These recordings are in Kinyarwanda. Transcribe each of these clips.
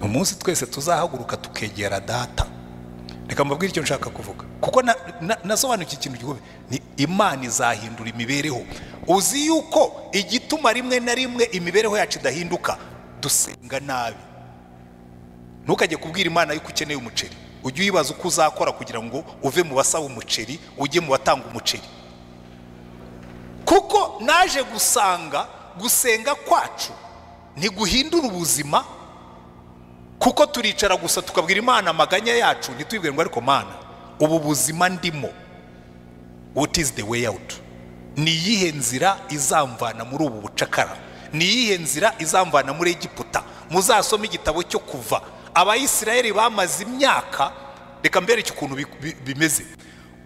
Umunsi twese tuzahaguruka tukegera data. Reka mbabwire icyo nshaka kuvuga, kuko nasobanukiwe ikintu gikomeye, ni Imana izahindura imibereho. Uzi yuko igituma rimwe na rimwe imibereho yacu idahinduka, dusenga nabi. Ntukajye kubwira Imana yuko ukeneye umuceri, ujye uyibaza uko uzakora kugira ngo uve mu basaba umuceri ujye mu batanga umuceri. Kuko naje gusanga gusenga kwacu ntiguhindura ubuzima, kuko turicara gusa tukabwira Imana amaganya yacu, ntitwibwire ngo ariko Mana ubu buzima ndimo, what is the way out? Ni iyihe nzira izamvana muri ubu bucakara? Ni iyihe nzira izamvana muri Egiputa? Muzasome igitabo cyo Kuva. Abayisiraheli bamaze imyaka, reka mbereke ukuntu bimeze.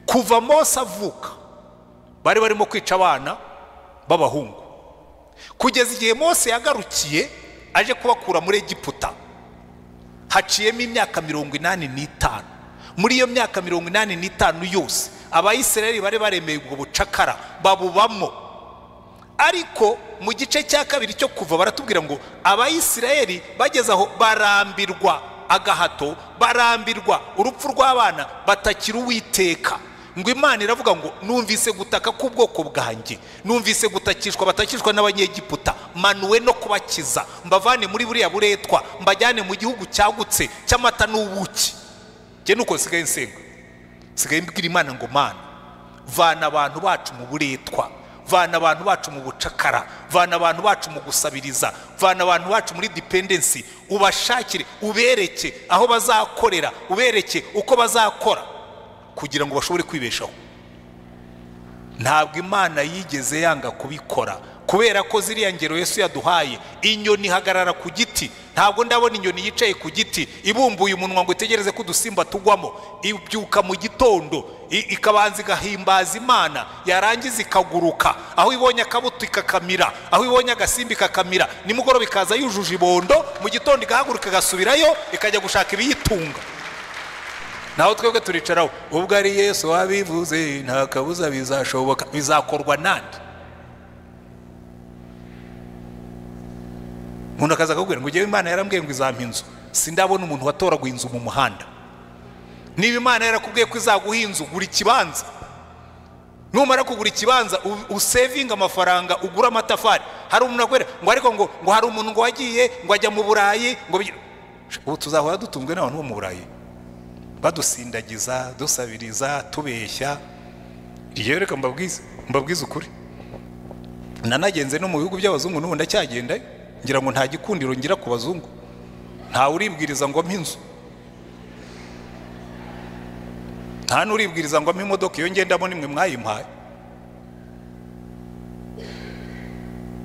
Kuva Mose avuka bari barimo kwica abana b'abahungu, kugeza igihe Mose yagarukiye aje kubakura muri Egiputa, haciyemo imyaka 85. Muri iyo myaka 85 yose Abayisiraheli bari baremeye ubwo bucakara babubamo. Ariko mu gice cya kabiri cyo Kuva baratubwira ngo Abayisiraheli bageze aho barambirwa agahato, barambirwa urupfu rw'abana, batakira Uwiteka. Ngo Imana iravuga ngo numvise gutaka k'ubwoko bwanjye, numvise gutakishwa batakishwa n'Abanyegiputa, manuwe no kubakiza, mbavane muri buriya buretwa, mbajyane mu gihugu cyagutse cy'amata n'ubuki. Njye nuko nsigaye nsenga, nsigaye mbwira Imana ngo Mana, vana abantu bacu mu buretwa, vana abantu bacu mu bucakara, vana abantu bacu mu gusabiriza, vana abantu bacu muri dependency, ubashakire, ubereke aho bazakorera, ubereke uko bazakora kugira ngo bashobore kwibeshaho. Ntabwo Imana yigeze yanga kubikora, kubera ko ziriya ngero Yesu yaduhaye. Inyoni ihagarara ku giti, ntabwo ndabona inyoni yicaye ku giti ibumbuye umunwa ngo itegereze ko udusimba tugwamo. Ibyuka mu gitondo ikabanza igahimbaza Imana, yarangiza ikaguruka, aho ibonye akabuto ikakamira, aho ibonye agasimba ikakamira, nimugoroba ikaza yujuje ibondo, mu gitondo igahaguruka igasubirayo ikajya gushaka ibiyitunga. Naho twebwe turicaraho, ubwo ari Yesu wabivuze nta kabuza bizashoboka. Bizakorwa nande? Umuntu akaza akakubwira ngo njyewe Imana yarambwiye ngo izampa inzu, sindabona umuntu watoraguye inzu mu muhanda. Niba Imana yarakubwiye ko izaguha inzu, gura ikibanza. Numara kugura ikibanza usevinga amafaranga ugura amatafari. Hari umuntu akwera ngo ariko ngo hari umuntu ngo wagiye ngo ajya mu Burayi, ngo ubu tuzahora dutunzwe n'abantu bo mu Burayi badusindagiza, dusabiriza, tubeshya. Iyo reka mbabwize ukuri, nanagenze no mu bihugu by'abazungu n'ubu ndacyagenda, ngira ngo nta gikundiro ngira ku bazungu, nta uribwiriza ngo mpe inzu, nta n'uribwiriza ngo mpe imodoka, iyo ngendamo nimwe mwayimpaye.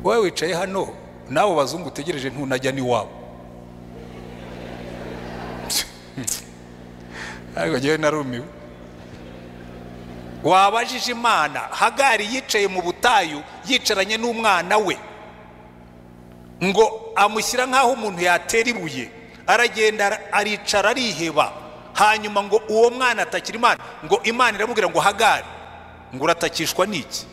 Wowe wicaye hano n'abo bazungu utegereje ntunajya n'iwabo. Ariko njyewe narumiwe. Wabajije Imana, Hagari yicaye mu butayu yicaranye n'umwana we, ngo amushyira nk'aho umuntu yatera ibuye, aragenda aricara ariheba. Hanyuma ngo uwo mwana atakira Imana, ngo Imana iramubwira ngo Hagari, ngo uratakishwa n'iki?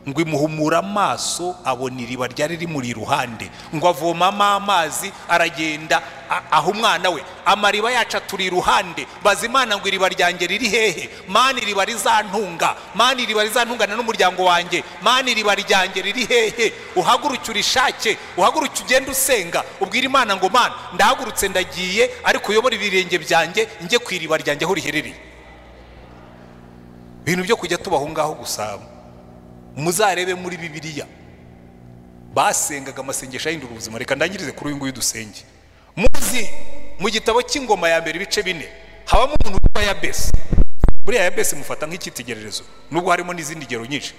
Ngo imuhumura amaso abona iriba ryari rimuri iruhande, ngo avomamo amazi aragenda aho umwana we. Amariba yacu aturi iruhande, baza Imana ngo iriba ryanjye riri hehe? Mana iriba rizantunga, Mana iriba rizantungana n'umuryango wanjye, Mana iriba ryanjye riri hehe? Uhaguruke urishake, uhaguruke ugende usenga, ubwira Imana ngo Mana ndahagurutse ndagiye, ariko uyobore ibirenge byanjye njye ku iriba ryanjye aho riherereye. Ibintu byo kujya tubaho ngaho gusa. Muzarebe muri Bibiliya basengaga amasengesho ahindura ubuzima. Reka ndangirize kuri uyu nguyu dusenge. Muzi mu gitabo cy'Ingoma ya mbere ibice 4 habamo umuntu witwa Yabesi. Buriya Yabesi mufata nk'icyitegererezo, nubwo harimo n'izindi ngero nyinshi.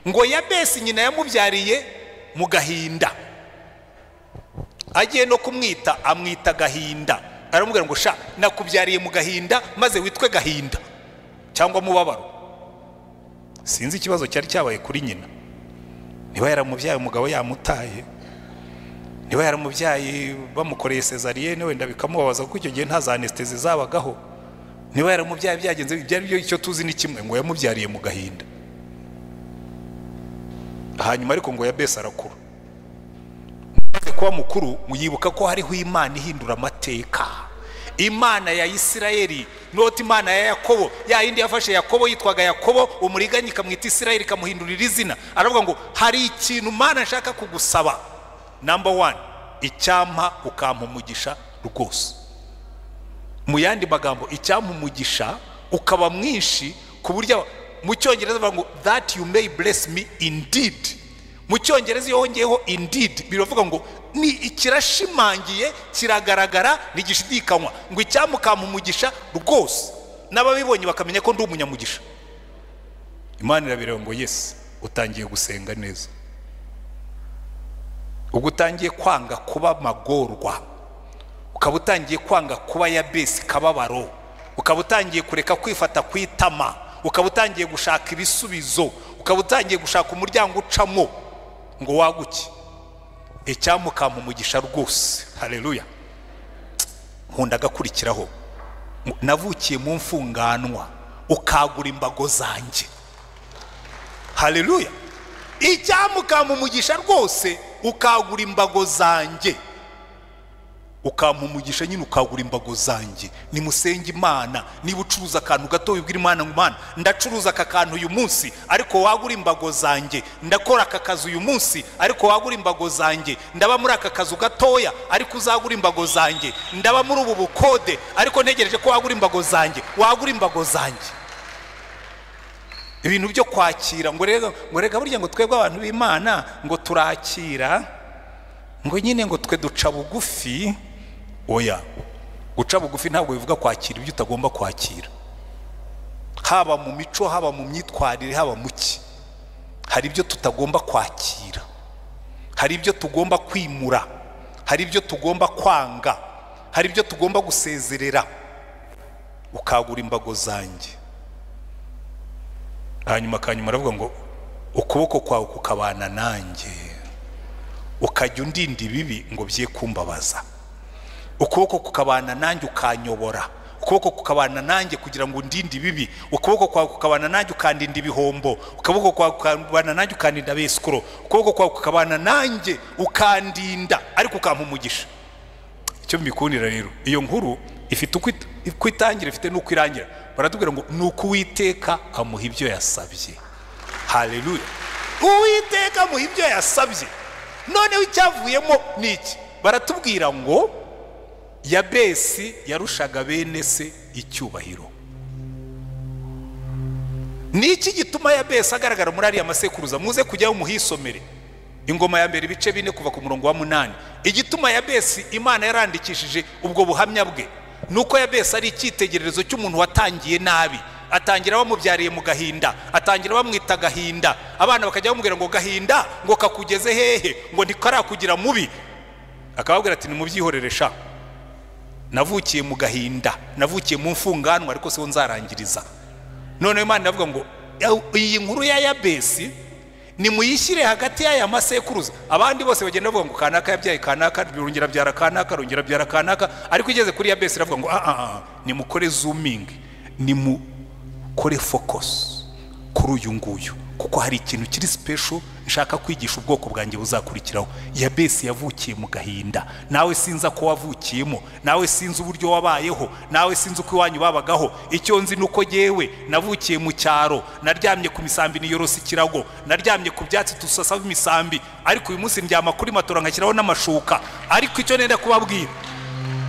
Ngo Yabesi nyina yamubyariye mu gahinda, agiye no kumwita amwita Gahinda, aramubwira ngo sha nakubyariye mu gahinda maze witwe Gahinda cyangwa mubabaro. Sinzi ikibazo cyari cyabaye kuri nyina, niba yaramubyaye umugabo yamutaye, niba yaramubyaye bamukoreye cesarienne wenda bikamubabaza kuko icyo gihe nta za anesthésie zabagaho, niba yaramubyaye byagenze byari byo, icyo tuzi ni kimwe, ngo yamubyariye mu gahinda. Hanyuma ariko ngo Yabesi arakura, Amaze kuba mukuru muyibuka ko hariho Imana ihindura amateka, Imana ya Isirayeli, not Imana ya Yakobo, ya yindi yafashe Yakobo yitwaga Yakobo umuriganya ikamwita Isirayeli ikamuhindurira izina. Aravuga ngo hari ikintu Mana nshaka kugusaba, number 1, icyampa ukampa umugisha rwose. Mu yandi magambo, icyampa umugisha ukaba mwinshi ku buryo mu Cyongereza bavuga ngo that you may bless me indeed. Mu Cyongereza iyo wongeyeho indeed biravuga ngo ni ikirashimangiye, kiragaragara, ntigishidikanywa, ngo icyampa ukampa umugisha rwose, n'ababibonye bakamenya ko ndi umunyamugisha. Imana irabireba ngo yes, utangiye gusenga neza, ubwo utangiye kwanga kuba magorwa, ukaba utangiye kwanga kuba Yabesi kababaro, ukaba utangiye kureka kwifata kwitama, ukaba utangiye gushaka ibisubizo, ukaba utangiye gushaka umuryango ucamo ngo waguke, icyampa ukampa umugisha rwose. Haleluya. Nkunda agakurikiraho, navukiye mu mfunganwa ukagura imbago zanjye. Haleluya. Icyampa ukampa umugisha rwose ukagura imbago zanjye, ukampa umugisha nyine ukagura imbago zanjye. Nimusenge Imana, niba ucuruza akantu gato wibwira Imana ngo Imana ndacuruza aka kantu uyu munsi ariko wagura imbago zanjye, ndakora aka kazi uyu munsi ariko wagura imbago zanjye, ndaba muri aka kazu gatoya ariko uzagura imbago zanjye, ndaba muri ubu bukode ariko ntegereje ko wagura imbago zanjye, wagura imbago zanjye. Ibintu byo kwakira ngo rega burya ngo twebwe abantu b'Imana ngo turakira, ngo nyine ngo twe duca bugufi. Oya, guca bugufi ntabwo bivuga kwakira ibyo utagomba kwakira, haba mu mico, haba mu myitwarire, haba mu ki. Hari ibyo tutagomba kwakira, hari ibyo tugomba kwimura, hari ibyo tugomba kwanga, hari ibyo tugomba gusezerera. Ukagura imbago zanjye. Hanyuma kanyuma aravuga ngo ukuboko kwawe kukabana nanjye, ukajya undinda ibibi ngo bye kumbabaza. Ukuboko kukabana nanjye ukanyobora, ukuboko kukabana nanjye kugira ngo undinde ibibi, ukuboko kwawe kukabana nanjye ukandinda ibihombo, ukuboko kwawe kukabana nanjye ukandinda abesikoro, ukuboko kwawe kukabana nanjye ukandinda ariko ukampa umugisha. Icyo mbikundira rero, iyo nkuru ifite uko itangira, ifite n'uko irangira. Baratubwira ngo nuko Uwiteka amuha ibyo yasabye. Haleluya. Uwiteka amuha ibyo yasabye. Noneho icyavuyemo ni iki? Baratubwira ngo Yabesi yarushaga bene se icyubahiro. Ni iki gituma Yabesi agaragara muri ariya masekuruza? Muze kujyaho muhisomere. Ingoma ya mbere ibice 4 kuva ku murongo wa 8. Igituma Yabesi Imana yarandikishije ubwo buhamya bwe nuko Yabesi ari icyitegererezo cy'umuntu watangiye nabi. Atangira bamubyariye mu gahinda, atangira bamwita gahinda, abana bakajya bamubwira ngo gahinda ngo kakugeze hehe, ngo ntikarakugira mubi. Akababwira ati nimubyihorere sha, navukiye mu gahinda, navukiye mu mfunganwa ariko siho nzarangiriza. None Imana iravuga ngo iyi nkuru ya Yabesi nimuyishyire hagati y'aya masekuruza. Abandi bose bagenda bavuga ngo kanaka yabyaye kanaka, rongera byara kanaka, rongera byara kanaka, ariko igeze kuri Yabesi iravuga ngo nimukore zooming, nimukore focus kuri uyu nguyu, kuko hari ikintu kiri special nshaka kwigisha ubwoko bwanjye buzakurikiraho. Yabesi yavukiye mu gahinda, nawe sinza ko wavukiyemo, nawe sinzi uburyo wabayeho, nawe sinzi uko iwanyu babagaho. Icyo nzi nuko jewe navukiye mu cyaro, naryamye ku misambi niyorosa ikirago, naryamye ku byatsi tusasa imisambi, ariko uyu munsi ndyama kuri matora nkashyiraho n'amashuka. Ariko icyo nenda kubabwira,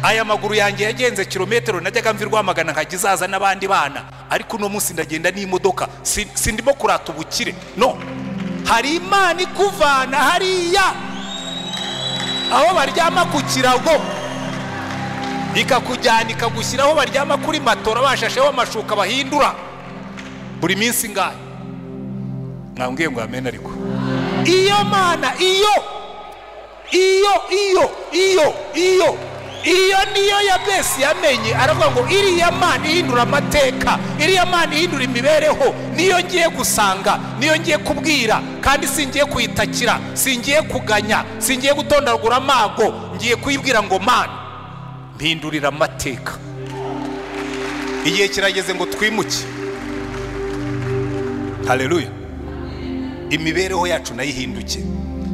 aya maguru yanjye yagenze kilometero najyaga mvi Rwamagana nkagizaza n'abandi bana, ariko uno munsi ndagenda n'imodoka, sindimo kurata ubukire. No, hari Imana ikuvana hariya aho baryama ku kirago ikakujyana ikagushyiraho baryama kuri matora bashasheho amashuka bahindura buri minsi ngahe. Mwambwiye ngo amen. Ariko iyo Mana iyo iyo iyo iyo iyo iyo niyo Yabesi yamenye. Aravuga ngo iriya Mana ihindura amateka, iriya Mana ihindura imibereho, niyo ngiye gusanga, niyo ngiye kubwira, kandi singiye kuyitakira, singiye kuganya, singiye gutondagura amago, ngiye kuyibwira ngo Mana mpindurira amateka. Igihe kirageze ngo twimuke. Haleluya. Imibereho yacu nayihinduke.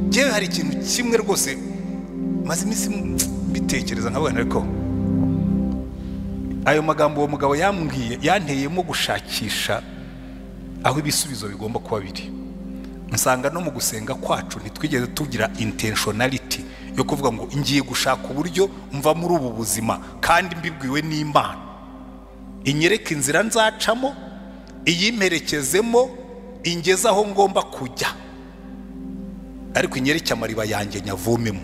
Njyewe hari ikintu kimwe rwose Maze iminsi mbitekereza nkavuga ariko ayo magambo uwo mugabo yambwiye yanteyemo gushakisha aho ibisubizo bigomba kuba biri. Nsanga no mu gusenga kwacu ntitwigeze tugira intentionality yo kuvuga ngo ngiye gushaka uburyo mva muri ubu buzima kandi mbibwiwe n'Imana, inyereke inzira nzacamo, iyimperekezemo, ingeze aho ngomba kujya, ariko inyereke amariba yanjye nyavomemo.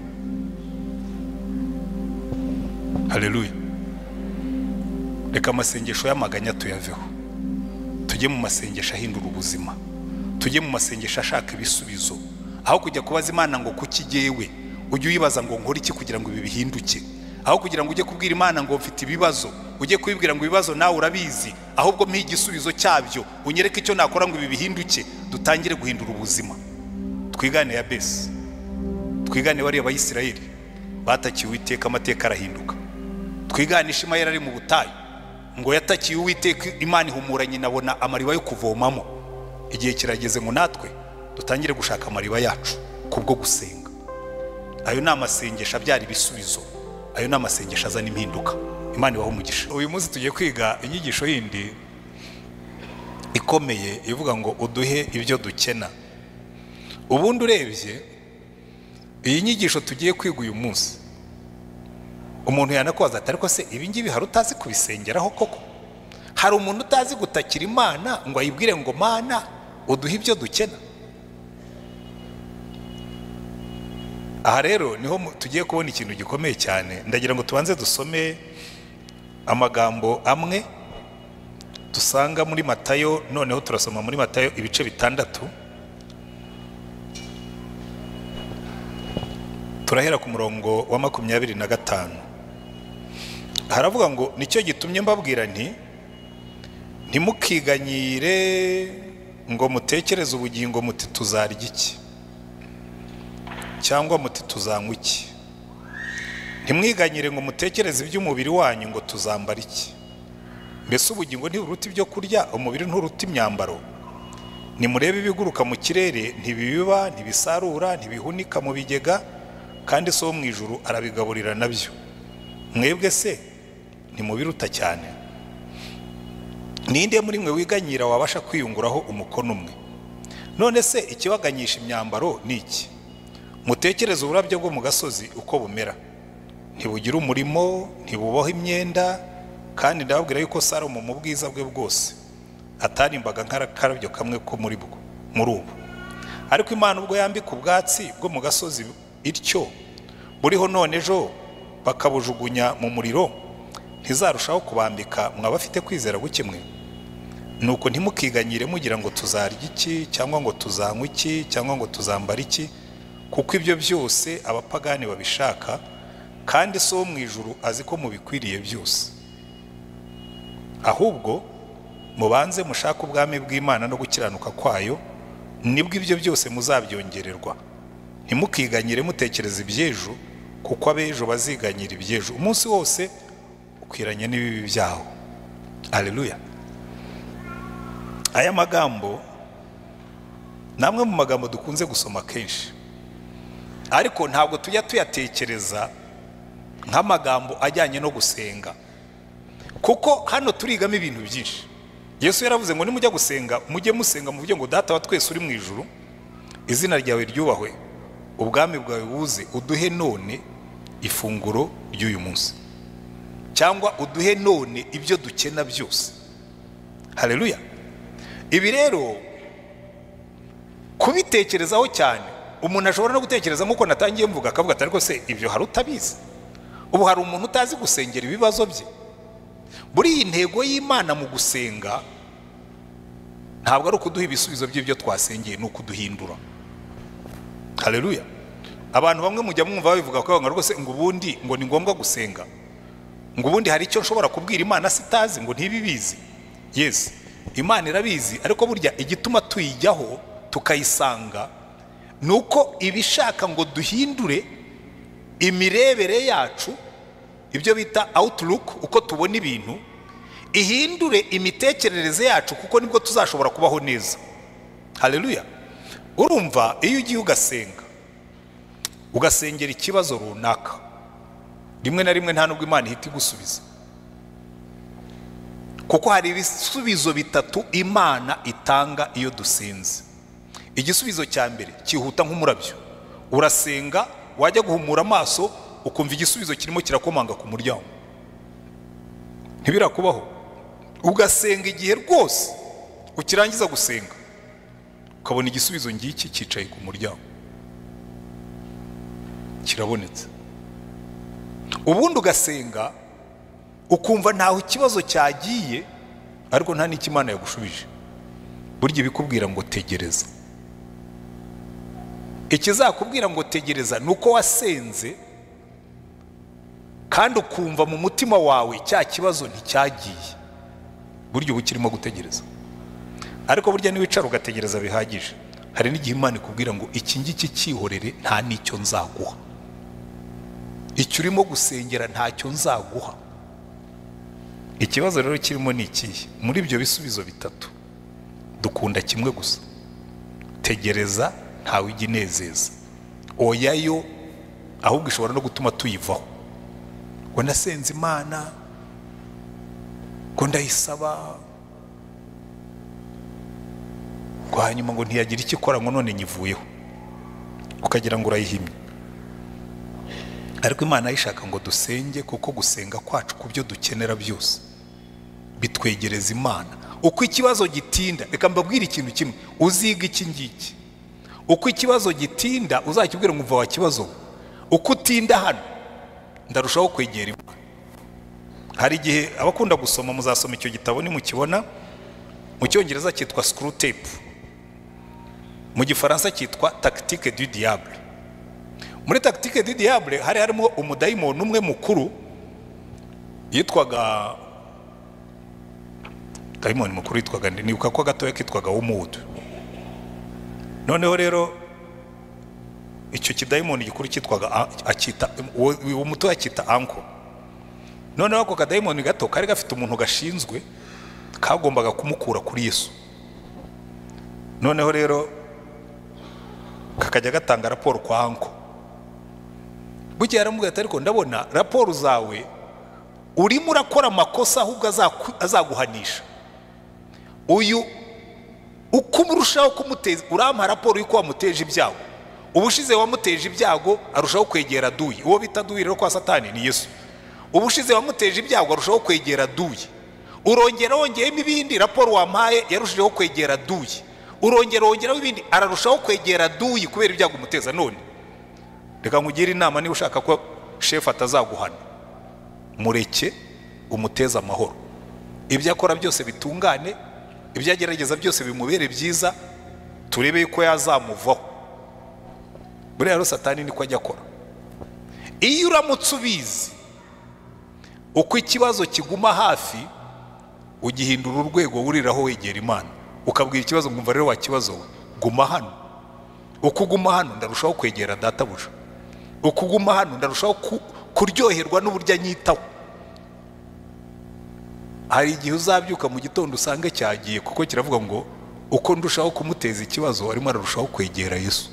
Haleluya. Reka amasengesho y'amaganya tuyaveho, tujye mu masengesho ahindura ubuzima, tujye mu masengesho ashaka ibisubizo. Aho kujya kubaza Imana ngo kuki jyewe, ujye uyibaza ngo nkore iki kugira ngo ibi bihinduke. Aho kugira ngo ujye kubwira Imana ngo mfite ibibazo, ujye kubibwira ngo ibibazo nawe urabizi, ahubwo mpa igisubizo cyabyo, unyereke icyo nakora ngo ibi bihinduke. Dutangire guhindura ubuzima. Twigane Yabesi, twigane bariya Abayisiraheli batakiye Uwiteka, amateka arahinduka. Twigane Ishimayeli ari mu butayu ngo yatakiye Uwiteka, Imana ihumura nyina abona amariba yo kuvomamo. Igihe kirageze ngo natwe dutangire gushaka amariba yacu kubwo gusenga. Ayo ni amasengesho abyara ibisubizo, ayo ni amasengesho azana impinduka. Imana ibahe umugisha. Uyu munsi tugiye kwiga inyigisho yindi ikomeye ivuga ngo uduhe ibyo dukena. Ubundi urebye iyi nyigisho tugiye kwiga uyu munsi, umuntu yanakubaza ati ariko se ibi ngibi hari utazi kubisengeraho koko? Hari umuntu utazi gutakira Imana ngo ayibwire ngo Mana uduhe ibyo dukena? Aha rero niho tugiye kubona ikintu gikomeye cyane. Ndagira ngo tubanze dusome amagambo amwe dusanga muri Matayo. Noneho turasoma muri Matayo ibice 6, turahera ku murongo wa 25. Haravuga ngo nicyo gitumye mbabwira nti ntimukiganyire ngo mutekereze ubugingo muti tuzarya iki, cyangwa muti tuzanywa iki. Ntimwiganyire ngo mutekereze iby'umubiri wanyu ngo tuzambara iki. Mbese ubugingo ntiburuta ibyo kurya, umubiri nturuta imyambaro? Nimurebe ibiguruka mu kirere, ntibibiba, ntibisarura, ntibihunika mu bigega, kandi so wo mu ijuru arabigaburira nabyo. Mwebwe se ntimubiruta cyane? Ninde muri mwe wiganyira wabasha kwiyunguraho umukono umwe? None se ikibaganyisha imyambaro ni iki? Mutekereze uburabyo bwo mu gasozi uko bumera, ntibugira umurimo, ntibuboha imyenda, kandi ndababwira yuko Salomo mu bwiza bwe bwose atarimbaga nk'akarabyo kamwe ko muri bwo muri ubu. Ariko Imana ubwo yambika ubwatsi bwo mu gasozi ityo buriho none ejo bakabujugunya mu muriro, ntizarushaho kubambika mwaba afite kwizera guke mwe? Nuko ntimukiganyire mugira ngo tuzarya iki, cyangwa ngo tuzanywa iki, cyangwa ngo tuzambara iki, kuko ibyo byose abapagani babishaka, kandi so wo mu ijuru azi ko mubikwiriye byose. Ahubwo mubanze mushake ubwami bw'Imana no gukiranuka kwayo, nibwo ibyo byose muzabyongererwa. Ntimukiganyire mutekereza iby'ejo, kuko abejo baziganyira iby'ejo. Umunsi wose ukwiranye n'ibibi byawo. Haleluya. Aya magambo namwe mu magambo dukunze gusoma kenshi, ariko ntabwo tujya tuyatekereza nk'amagambo ajyanye no gusenga, kuko hano turigamo ibintu byinshi. Yesu yaravuze ngo nimujya gusenga mujye musenga muvuge ngo Data wa twese uri mu ijuru, izina ryawe ryubahwe, ubwami bwawe buze, uduhe none ifunguro ry'uyu munsi, cyangwa uduhe none ibyo dukena byose. Haleluya. Ibi rero kubitekerezaho cyane, umuntu ashobora no gutekereza nk'uko natangiye mvuga, akavuga ati ariko se ibyo hari utabizi? Ubu hari umuntu utazi gusengera ibibazo bye? Buri iyi ntego y'Imana mu gusenga ntabwo ari ukuduha ibisubizo by'ibyo twasengeye, ni ukuduhindura. Haleluya. Abantu bamwe mujya mwumva babivuga ko rwose ngo ubundi ngo ni ngombwa gusenga, ngo ubundi hari icyo nshobora kubwira Imana sitazi, ngo ntibibizi. Yes, Imana irabizi, ariko burya igituma tuyijyaho tukayisanga nuko ibishaka ngo duhindure imirebere yacu, ibyo bita outlook, uko tubona ibintu, ihindure imitekerereze yacu, kuko nibwo tuzashobora kubaho neza. Haleluya. Urumva iyo ugiye ugasenga Ugasengera ikibazo runaka, rimwe na rimwe nta nubwo Imana ihita igusubiza, kuko hari ibisubizo bitatu Imana itanga iyo dusenze. Igisubizo cya mbere cyihuta nk'umurabyo, urasenga wajya guhumura amaso ukumva igisubizo kirimo kirakomanga ku muryango. Ntibirakubaho? Ugasenga igihe rwose ukirangiza gusenga ukabona igisubizo ngiki cyicaye ku muryango, kirabonetse. Ubundi ugasenga ukumva ntaho ikibazo cyagiye, ariko nta n'icyo Imana yagushubije. Burya ibikubwira ngo tegereza, ikizakubwira ngo tegereza ni uko wasenze kandi ukumva mu mutima wawe cya kibazo nticyagiye. Burya uba ukirimo gutegereza. Ariko burya niwicara ugategereza bihagije, hari n'igihe Imana ikubwira ngo iki ngiki cyihorere, nta n'icyo nzaguha, icyo urimo gusengera ntacyo nzaguha. Ikibazo rero kirimo ni ikihe? Muri ibyo bisubizo bitatu dukunda kimwe gusa: tegereza ntawe ijya inezeza. Oya yo ahubwo ishobora no gutuma tuyivaho. Ngo nasenze Imana, ngo ndayisaba, ngo hanyuma ngo ntiyagira icyo ikora, ngo none nyivuyeho, ukagira ngo urayihimye. Ariko Imana ayishaka ngo dusenge, kuko gusenga kwacu ku byo dukenera byose bitwegereza Imana. Uko ikibazo gitinda, reka mbabwire ikintu kimwe, uziga iki ngiki: uko ikibazo gitinda uzakibwira ngo umva wa kibazo, uko utinda hano ndarushaho kwegera Imana. Hari igihe abakunda gusoma muzasoma icyo gitabo nimukibona, mu Cyongereza cyitwa Screwtape, mu Gifaransa cyitwa Tactique du Diable. Muri Tactique du Diable hari harimo umudayimoni umwe mukuru yitwaga dayimoni mukuru yitwaga, nibuka ko gatoya kitwaga Wumudu. Noneho rero icyo kidayimoni gikuru cyitwaga, akita uwo muto akita anko. Noneho ako kadayimoni gato kari gafite umuntu gashinzwe kagombaga kumukura kuri Yesu. Noneho rero kakajya gatanga raporo kwa anko. Bugiye aramubwira ati ariko ndabona raporo zawe urimo urakora amakosa ahubwo azaguhanisha. Uyu uko umurushaho kumuteza, urampa raporo y'uko wamuteje ibyago, ubushize wamuteje ibyago arushaho kwegera duyi. Uwo bita duyi rero kwa Satani ni Yesu. Ubushize wamuteje ibyago arushaho kwegera duyi, urongera wongeyemo ibindi, raporo wampaye yarushijeho kwegera duyi, urongera wongeraho ibindi, ararushaho kwegera duyi kubera ibyago umuteza. None reka nkugire inama, niba ushaka ko shefu atazaguhana, mureke umuteze amahoro, ibyo akora byose bitungane, ibyo agerageza byose bimubere byiza, turebe ko yazamuvaho. Buriya rero Satani niko ajya akora. Iyo uramutse ubizi uko ikibazo kiguma hafi, ugihindura urwego wuriraho wegera Imana, ukabwira ikibazo ngumva rero wa kibazo we, guma hano, uko uguma hano ndarushaho kwegera databuja, uko uguma hano ndarushaho kuryoherwa n'uburyo anyitaho. Hari igihe uzabyuka mu gitondo usange cyagiye, kuko kiravuga ngo uko ndushaho kumuteza ikibazo arimo ararushaho kwegera Yesu.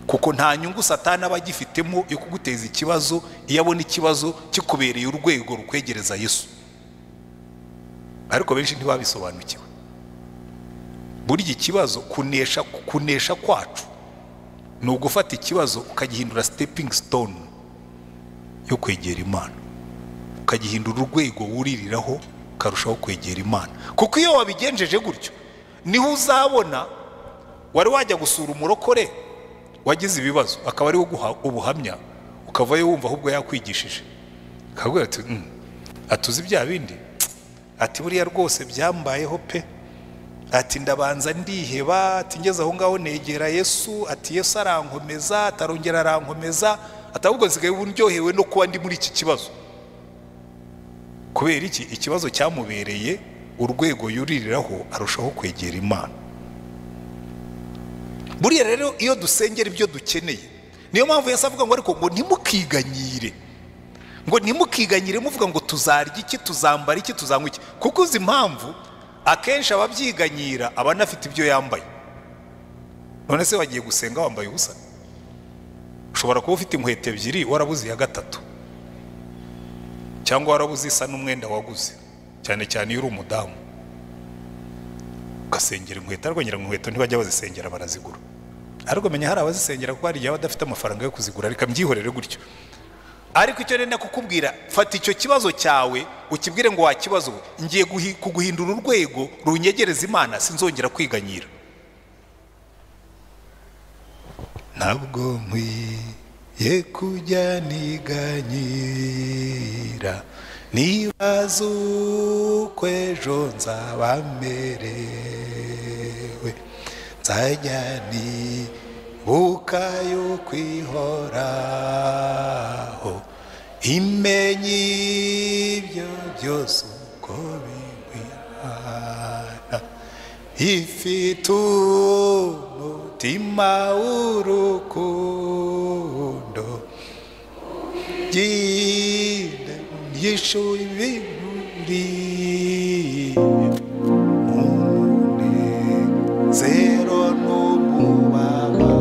Kuko nta nyungu Satani aba agifitemo yo kuguteza ikibazo iyo abona ikibazo kikubereye urwego rukwegereza Yesu. Ariko benshi ntibabisobanukiwe. Burya ikibazo kunesha kwacu ni ugufata ikibazo ukagihindura stepping stone yo kwegera Imana, ukagihindura urwego wuririraho ukarushaho kwegera Imana. Kuko iyo wabigenjeje gutyo niho uzabona wari wajya gusura umurokore wagize ibibazo akaba ari wo guha ubuhamya, ukavayo wumva ahubwo yakwigishije, akabwira ati atuzi bya bindi, ati buriya rwose byambayeho pe, ati ndabanza ndiheba, ati ngeze aho ngaho negera Yesu, ati Yesu arankomeza, atarongera arankomeza, ati ahubwo nsigaye ndyohewe no kuba ndi muri iki kibazo. Kubera iki? Ikibazo cyamubereye urwego yuririraho arushaho kwegera Imana. Buriya rero iyo dusengera ibyo dukeneye, niyo mpamvu Yesu avuga ngo ariko ngo ntimukiganyire, ngo ntimukiganyire muvuga ngo tuzarya iki, tuzambara iki, tuzanywa iki. Kuko uzi impamvu akenshi ababyiganyira aba anafite ibyo yambaye. None se wagiye gusenga wambaye ubusa? Ushobora kuba ufite inkweto ebyiri warabuze iya gatatu, cyangwa warabuze isa n'umwenda waguze, cyane cyane iyo uri umudamu ugasengera inkweto. Ariko ngira ngo inkweto ntibajya bazisengera, barazigura. Ariko menya hari abazisengera kuko hari igihe badafite amafaranga yo kuzigura, reka mbyihorere gutyo. Ariko icyo nenda kukubwira, fata icyo kibazo cyawe ukibwire ngo wa kibazo, ngiye kuguhindura urwego runyegereza Imana, sinzongera kwiganyira. Ntabwo nkwiye kujya niganyira, nibaza uko ejo nzaba merewe, nzajya nibuka yuko ihoraho, imenye ibyo byose uko bingwirana, ifite umutima w'urukundo, yishuye ibintu umunezero n'umubabaro,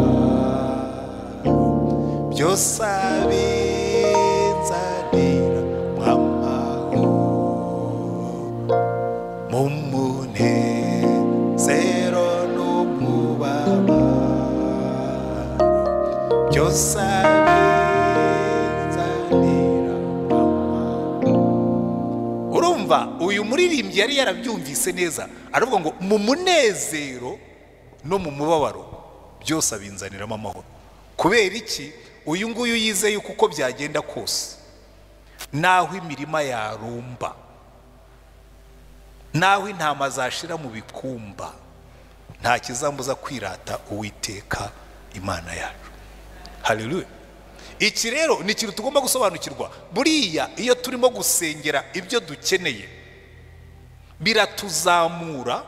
byose abinzanira mwamahoro, mu munezero n'umubabaro, byose abinzanira mwamahoro. Urumva uyu muririmbyi yari yarabyumvise neza, aravuga ngo mu munezero no mu mubabaro byose abinzaniramo amahoro. Kubera iki? Uyu nguyu yizeye uko byagenda kose, naho imirima yarumba, naho intama zashira mu bikumba, nta kizambuza kwirata Uwiteka Imana yacu. Haleluya. Iki rero ni ikintu tugomba gusobanukirwa. Buriya iyo turimo gusengera ibyo dukeneye biratuzamura.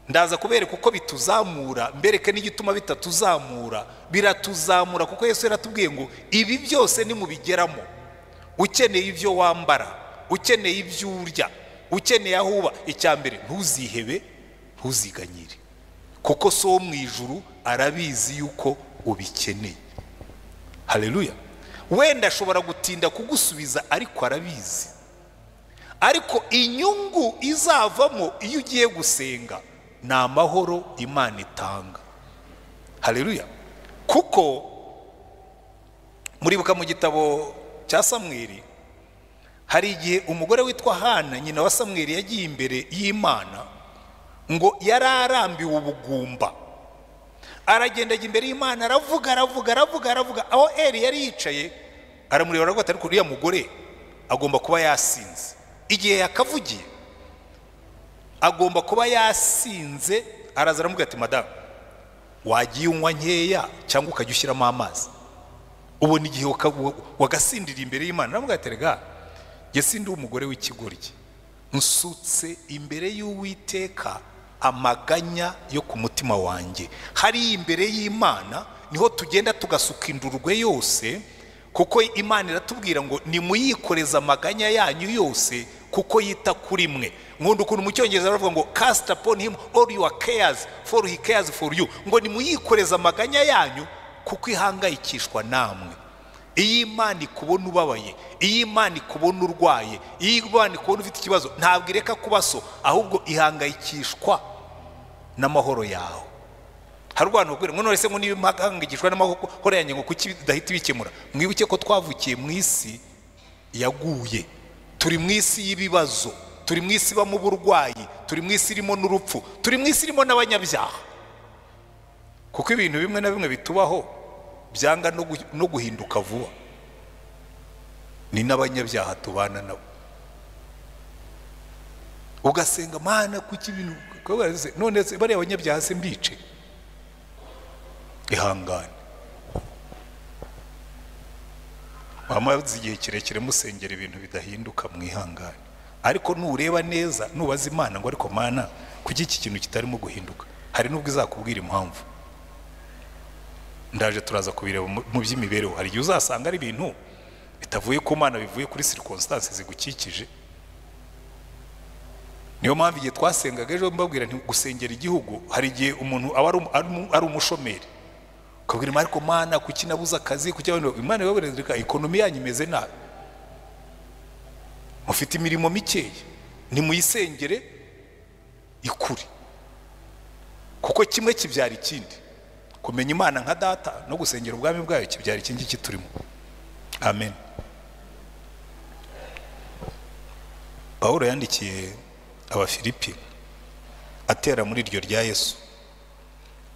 Ndaza kubereka uko bituzamura, mbereke n'igituma bitatuzamura. Biratuzamura kuko Yesu yaratubwiye ngo ibi byose nimubigeramo, ukeneye ibyo wambara, ukeneye ibyo urya, ukeneye aho uba, icya mbere ntuzihebe, ntuziganyire, kuko so wo mu ijuru arabizi yuko ubikeneye. Haleluya. Wenda ashobora gutinda kugusubiza ariko arabizi. Ariko inyungu izavamo iyo ugiye gusenga ni amahoro Imana itanga. Haleluya. Kuko muribuka mu gitabo cya Samweli, hari igihe umugore witwa Hana nyina wa Samweli yagiye imbere y'Imana ngo yari arambiwe ubugumba, aragenda ajya imbere y'Imana, aravuga aravuga aravuga aravuga. Aho Eli yari yicaye aramureba aravuga ati ariko uriya mugore agomba kuba yasinze. Igihe yakavugiye agomba kuba yasinze. Araza aramubwira ati madamu, wagiye unywa nkeya cyangwa ukajya ushyiramo amazi, ubona igihe wagasindira imbere y'Imana. Aramubwira ati rega jye sindi umugore w'ikigoryi, nsutse imbere y'Uwiteka amaganya yo ku mutima wanjye. Hari imbere y'Imana niho tugenda tugasuka indurwe yose, kuko Imana iratubwira ngo nimuyikoreza amaganya yanyu yose kuko yita kuri mwe. Nkunda ukuntu mu Cyongereza baravuga ngo cast upon him all your cares for he cares for you, ngo nimuyikoreza amaganya yanyu kuko ihangayikishwa namwe. Iyo Imana ikubona ubabaye, iyo Imana ikubona urwaye, iyo Imana ikubona ufite ikibazo, ntabwo ireka kuba so, ahubwo ihangayikishwa n'amahoro yawe. Hari urwano rwira ngo none se ngo niba ihangayikishwa n'amahoro yanjye ngo kuki idahita ibikemura? Mwibuke ko twavukiye mu isi yaguye, turi mu isi y'ibibazo, turi mu isi ibamo uburwayi, turi mu isi irimo n'urupfu, turi mu isi irimo n'abanyabyaha. Kuko ibintu bimwe na bimwe bitubaho byanga no guhinduka vuba, ni n'abanyabyaha tubana nabo. Ugasenga Mana kuki ibintu none se bariya abanyabyaha se mbice? Ihangane. Wamaze igihe kirekire musengera ibintu bidahinduka, mwihangane. Ariko nureba neza, nubaza Imana ngo ariko Mana kuki iki kintu kitarimo guhinduka, hari nubwo izakubwira impamvu. Ndaje turaza kubireba mu by'imibereho. Hari igihe uzasanga ari ibintu bitavuye ku Mana, bivuye kuri circumstances zigukikije. Niyo mpamvu igihe twasengaga ejo mbabwira nti gusengera igihugu, hari igihe umuntu aba ari umushomeri, Ukabwira Imana, ariko Mana kuki nabuze akazi, kuki Imana ibabwira ekonomi yanyu imeze nabi, mufite imirimo mikeya, nimuyisengere ikure, kuko kimwe kibyara ikindi. Kumenya Imana nka data no gusengera ubwami bwayo kibyara iki ngiki turimo. Amen. Pawulo yandikiye Abafilipi atera muri iryo rya Yesu,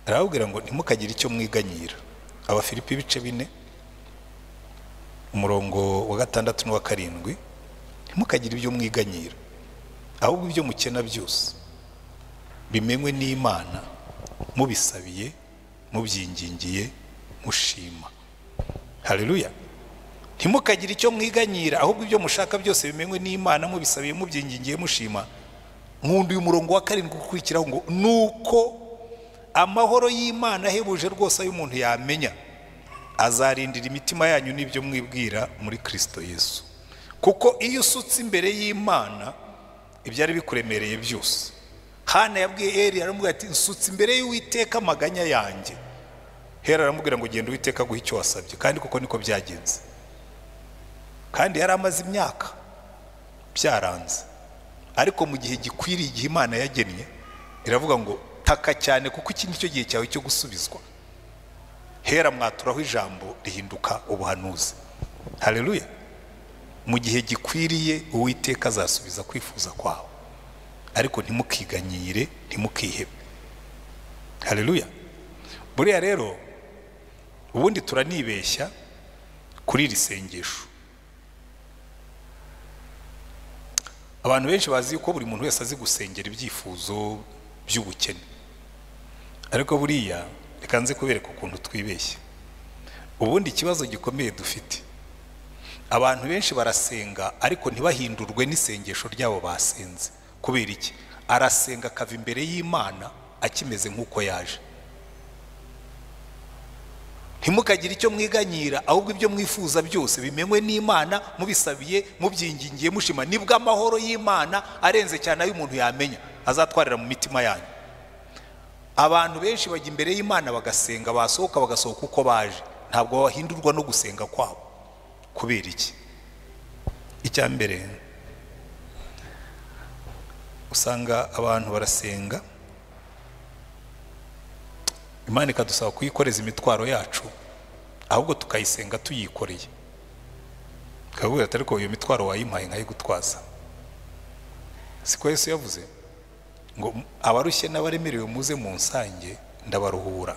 arababwira ngo ntimukagire icyo mwiganyira. Abafilipi ibice 4 umurongo wa 6 n'uwa 7, ntimukagire ibyo mwiganyira, ahubwo ibyo mukena byose bimenywe n'Imana, mubisabiye, mubyingingiye, mushima. Haleluya. Ntimukagire icyo mwiganyira, ahubwo ibyo mushaka byose bimenywe n'Imana, mubisabiye, mubyingingiye, mushima. Nkunda uyu murongo wa 7 ukurikiraho ngo nuko amahoro y'Imana ahebuje rwose ayo umuntu yamenya, azarindira imitima yanyu n'ibyo mwibwira muri Kristo Yesu. Kuko iyo usutse imbere y'Imana ibyari bikuremereye byose. Hana yabwiye Eli, aramubwira ati nsutse imbere y'Uwiteka amaganya yanjye. Hera aramubwira ngo genda Uwiteka aguhe icyo wasabye, kandi kuko niko byagenze. Kandi yari amaze imyaka byaranze, ariko mu gihe gikwiriye, igihe Imana yagennye, iravuga ngo taka cyane kuko iki nicyo gihe cyawe cyo gusubizwa. Hera mwaturaho ijambo rihinduka ubuhanuzi. Haleluya. Mu gihe gikwiriye Uwiteka azasubiza kwifuza kwawe, ariko ntimukiganyire, ntimukihebe. Haleluya. Buriya rero ubundi turanibeshya kuri iri sengesho. Abantu benshi bazi ko buri muntu wese azi gusengera ibyifuzo by'ubukene, ariko buriya reka nze kubereka ukuntu twibeshya. Ubundi ikibazo gikomeye dufite, abantu benshi barasenga ariko ntibahindurwe n'isengesho ryabo basenze. Kubera iki? Arasenga akava imbere y'Imana akimeze nk'uko yaje. Ntimukagire icyo mwiganyira, ahubwo ibyo mwifuza byose bimenywe n'Imana, mubisabiye, mubyingingiye, mushima. Nibwo amahoro y'Imana arenze cyane ayo umuntu yamenya azatwarira mu mitima yanyu. Abantu benshi bajya imbere y'Imana bagasenga, basohoka bagasohoka uko baje, ntabwo bahindurwa no gusenga kwabo. Kubera iki? Icya mbere, usanga abantu barasenga, Imana ikadusaba kuyikoreza imitwaro yacu, ahubwo tukayisenga tuyikoreye. Kavuga ati ariko iyo mitwaro wayimpaye nkayigutwaza. Siko Yesu yavuze ngo abarushye n'abaremerewe muze munsange ndabaruhura.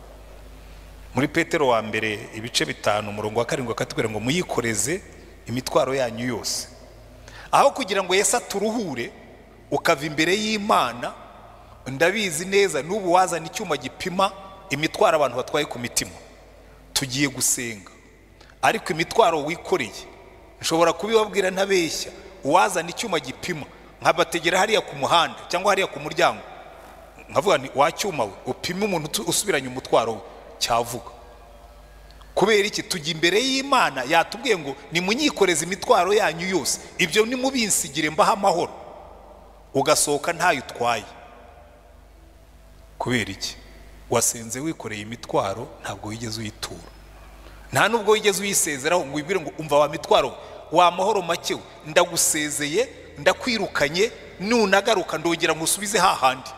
Muri Petero wa mbere ibice 5 umurongo wa 7 akatubwira ngo muyikoreze imitwaro yanyu yose. Aho kugira ngo Yesu aturuhure ukava imbere y'Imana, ndabizi neza n'ubu wazana icyuma gipima imitwaro abantu batwaye ku mitima. Tugiye gusenga, ariko imitwaro wikoreye nshobora kubibabwira ntabeshya, uwazana icyuma gipima nkabategera hariya ku muhanda cyangwa hariya ku muryango, nkavuga nti wacyuma we upime umuntu usubiranye umutwaro we, cyavuga. Kubera iki? Tujya imbere y'Imana yatubwiye ngo nimunyikoreze imitwaro yanyu yose, ibyo nimubinsigire mbaha amahoro, ugasohoka ntayo utwaye. Kubera iki? Wasenze wikoreye imitwaro, ntabwo wigeze uyitura, nta nubwo wigeze uyisezeraho ngo wibwire ngo umva wa mitwaro wa mahoro make we, ndagusezeye, ndakwirukanye, nunagaruka ndongera ngo usubize hahandi.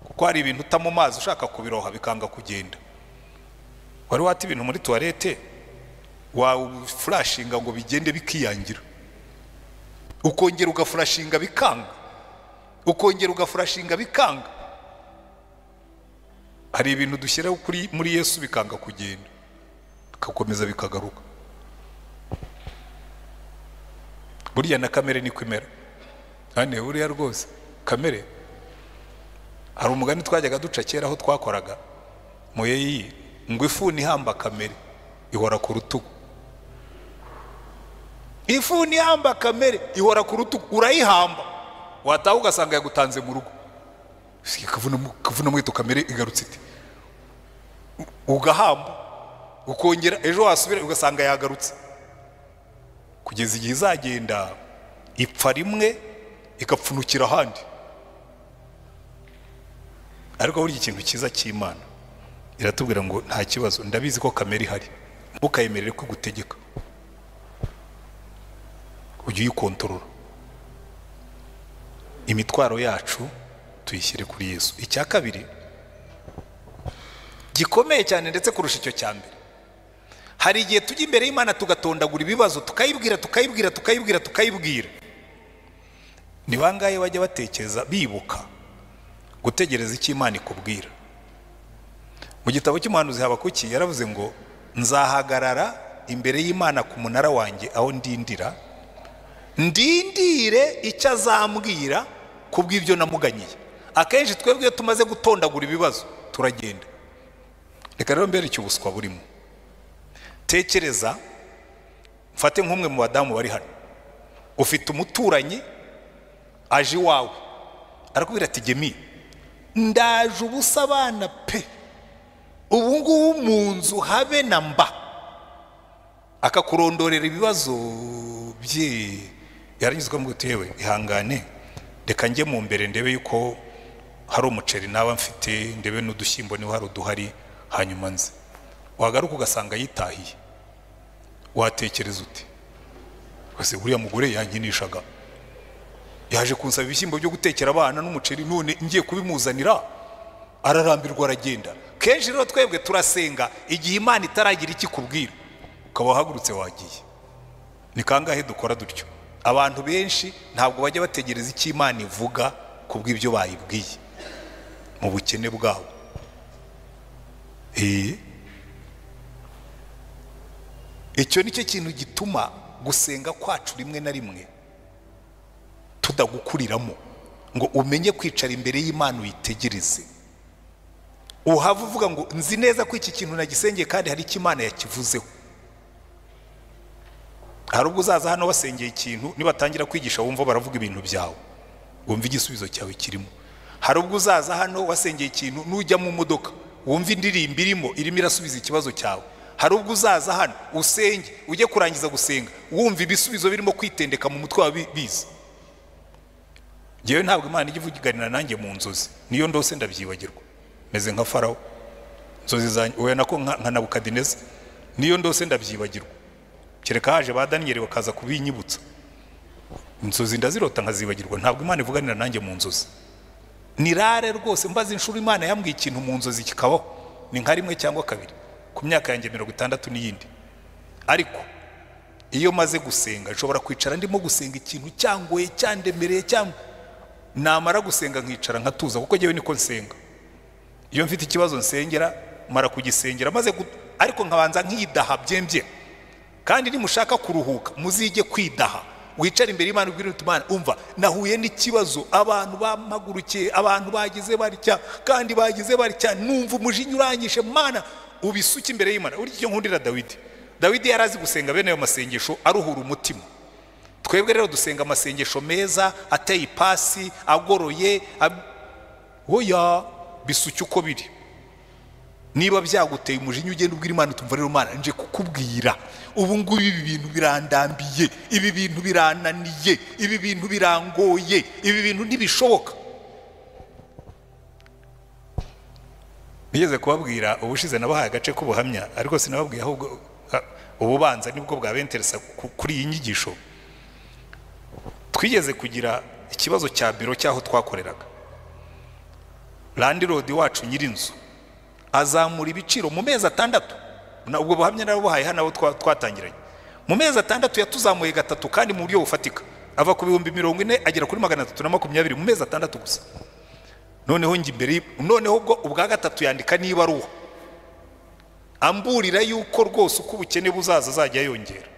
Kuko hari ibintu uta mu mazi ushaka kubiroha bikanga kugenda. Wari wata ibintu muri toilette wa flashinga ngo bigende bikiyangira, ukongera ugaflashinga bikanga, ukongera ugaflashinga bikanga. Hari ibintu dushyira kuri muri Yesu bikanga kugenda, bikakomeza bikagaruka. Burya na kamere niko imera. Hane buriya rwose kamere, hari umugani twajyaga duca kera aho twakoraga muyeyi ngo ifuni ihamba kamere ihora ku rutugu. Ifuni ihamba kamere ihora ku rutugu, urayihamba wataha ugasanga yagutanze mu rugo. Kavuna mweto kamere igarutse ite, ugahamba ukongera ejo wasubira ugasanga yagarutse, kugeza igihe izagenda ipfa rimwe ikapfunukira ahandi. Ariko burya ikintu cyiza cy'Imana, Iratubwira ngo nta kibazo, ndabizi ko kamere ihari, ntukayemerere kwigutegeka, ujye uyikontorora. Imitwaro yacu tuyishyire kuri Yesu. Icya kabiri gikomeye cyane ndetse kurusha icyo cya mbere, hari igihe tujya imbere y'Imana tugatondagura ibibazo, tukayibwira tukayibwira tukayibwira tukayibwira. Ni bangahe bajya batekereza bibuka gutegereza icyo Imana ikubwira? Mu gitabo cy'umuhanuzi Habakuki yaravuze ngo nzahagarara imbere y'Imana ku munara wanjye aho ndindira, ndindire icyo azambwira kubw'ibyo namuganyiye. Akenshi twebwe iyo tumaze gutondagura ibibazo turagenda. Reka rero mbere icyo ubuswa burimo. Tekereza, mfate nk'umwe mu badamu bari hano, ufite umuturanyi aje iwawe arakubwira ati gemi ndaje ubusa abana pe, ubu ngubu mu nzu habe na mba. Akakurondorera ibibazo bye, yarangiza ukamubwira uti yewe ihangane, reka njye mu mbere ndebe yuko hari umuceri naba mfite, ndebe n'udushyimbo niba hari uduhari, hanyuma nze. Wagaruka ugasanga yitahiye. Watekereza uti ese uriya mugore yankinishaga, yaje kunsaba ibishyimbo byo gutekera abana n'umuceri, none ngiye kubimuzanira ararambirwa aragenda. Kenshi rero twebwe turasenga igihe Imana itaragira ikikubwira, ukaba wahagurutse wagiye. Ni kangahe dukora dutyo? Abantu benshi ntabwo bajya bategereza icyo Imana ivuga kubw'ibyo bayibwiye mu bukene bwabo. Icyo nicyo kintu gituma gusenga kwacu rimwe na rimwe tudagukuriramo, ngo umenye kwicara imbere y'Imana uyitegereze. Uhava uvuga ngo nzi neza ko iki kintu nagisengeye kandi hari icyo Imana yakivuzeho. Hari ubwo uzaza hano wasengeye ikintu, nibatangira kwigisha wumva baravuga ibintu byawe, wumva igisubizo cyawe kirimo. Hari ubwo uzaza hano wasengeye ikintu, nujya mu modoka wumva indirimbo irimo irasubiza ikibazo cyawe. Hari ubwo uzaza hano usenge, ujye kurangiza gusenga wumva ibisubizo birimo kwitendeka mu mutwe wawe biza. Ngewe ntabwo Imana ijya ivuganira nanjye mu nzozi, niyo ndose ndabyibagirwa, meze nka Farawo. Inzozi zanjye oya nako nka Nabukadineza, niyo ndose ndabyibagirwa, kereka haje ba Daniyeli bakaza kubinyibutsa. Inzozi ndazirota nkazibagirwa, ntabwo Imana ivuganira nanjye mu nzozi. Ni rare rwose mbaza inshuro Imana yambwiye ikintu mu nzozi kikabaho, ni nka rimwe cyangwa kabiri ku myaka yanjye 60 n'iyindi. Ariko iyo maze gusenga nshobora kwicara ndimo gusenga ikintu cyangoye cyandemereye, cyangwa namara gusenga nkicara nkatuza, kuko njyewe niko nsenga. Iyo mfite ikibazo nsengera mara kugisengera maze, ariko nkabanza nkidaha byembye. Kandi nimushaka kuruhuka muzige kwidaha, wicara imbere y'Imana ubwire uti Imana umva nahuye n'ikibazo, abantu bampagurukiye, abantu bagize baricya kandi bagize baricya, numva umujinya uranyishe, Mana ubisuke imbere y'Imana. Uri icyo nkundira Dawidi, Dawidi yarazi gusenga bene ayo masengesho aruhura umutima. Twebwe rero dusenga amasengesho meza ateye ipasi agoroye, oya bisuke uko biri. Niba byaguteye umujinya ugenda ubwira Imana utumva rero Imana nje kukubwira, ubu ngubu ibi bintu birandambiye, ibi bintu birananiye, ibi bintu birangoye, ibi bintu ntibishoboka. Nigeze kubabwira ubushize nabahaye agace k'ubuhamya, ariko sinababwiye ahubwo ububanza nibwo bwabenteresa kuri iyi nyigisho. Twigeze kugira ikibazo cya biro cyaho twakoreraga. Landlord wacu nyirinzu azamura ibiciro mu mezi 6. Ubwo buhamya narabuhaye hano abo twatangiranye. Mu mezi 6 yatuzamuye gatatu kandi mu buryo bufatika, ava ku 40,000 agera kuri 320 mu mezi 6 gusa. Noneho njye imbere, noneho ubwo ubwa gatatu yandika n'ibaruwa amburira yuko rwose uko ubukene buzaza azajya yongera.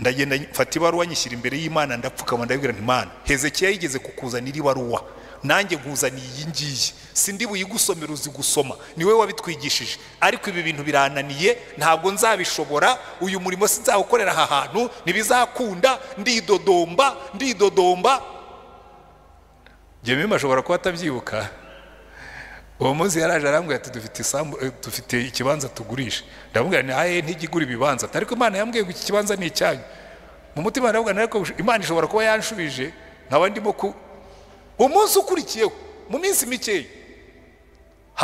Ndagenda mfata ibaruwa nyishyira imbere y'Imana, ndapfukama ndabwira nti Imana, Hezekiya yigeze kukuzanira ibaruwa, nanjye nkuzaniye iyi ngiyi, sindi buyigusomera uzi gusoma, ni wowe wabitwigishije, ariko ibi bintu birananiye, ntabwo nzabishobora, uyu murimo sinzawukorera aha hantu, ntibizakunda, ndidodomba ndidodomba. Jemima ashobora kuba atabyibuka. Uwo munsi yaraje arambwira ati dufite isambu, dufite ikibanza tugurisha. Ndamubwira nti aye ntigigura ibibanza, ariko Imana yambwiye ngo iki kibanza ni icyanyu. Mu mutima ndavuga ariko Imana ishobora kuba yanshubije nkaba ndimo ku umunsi ukurikiyeho mu minsi mikeya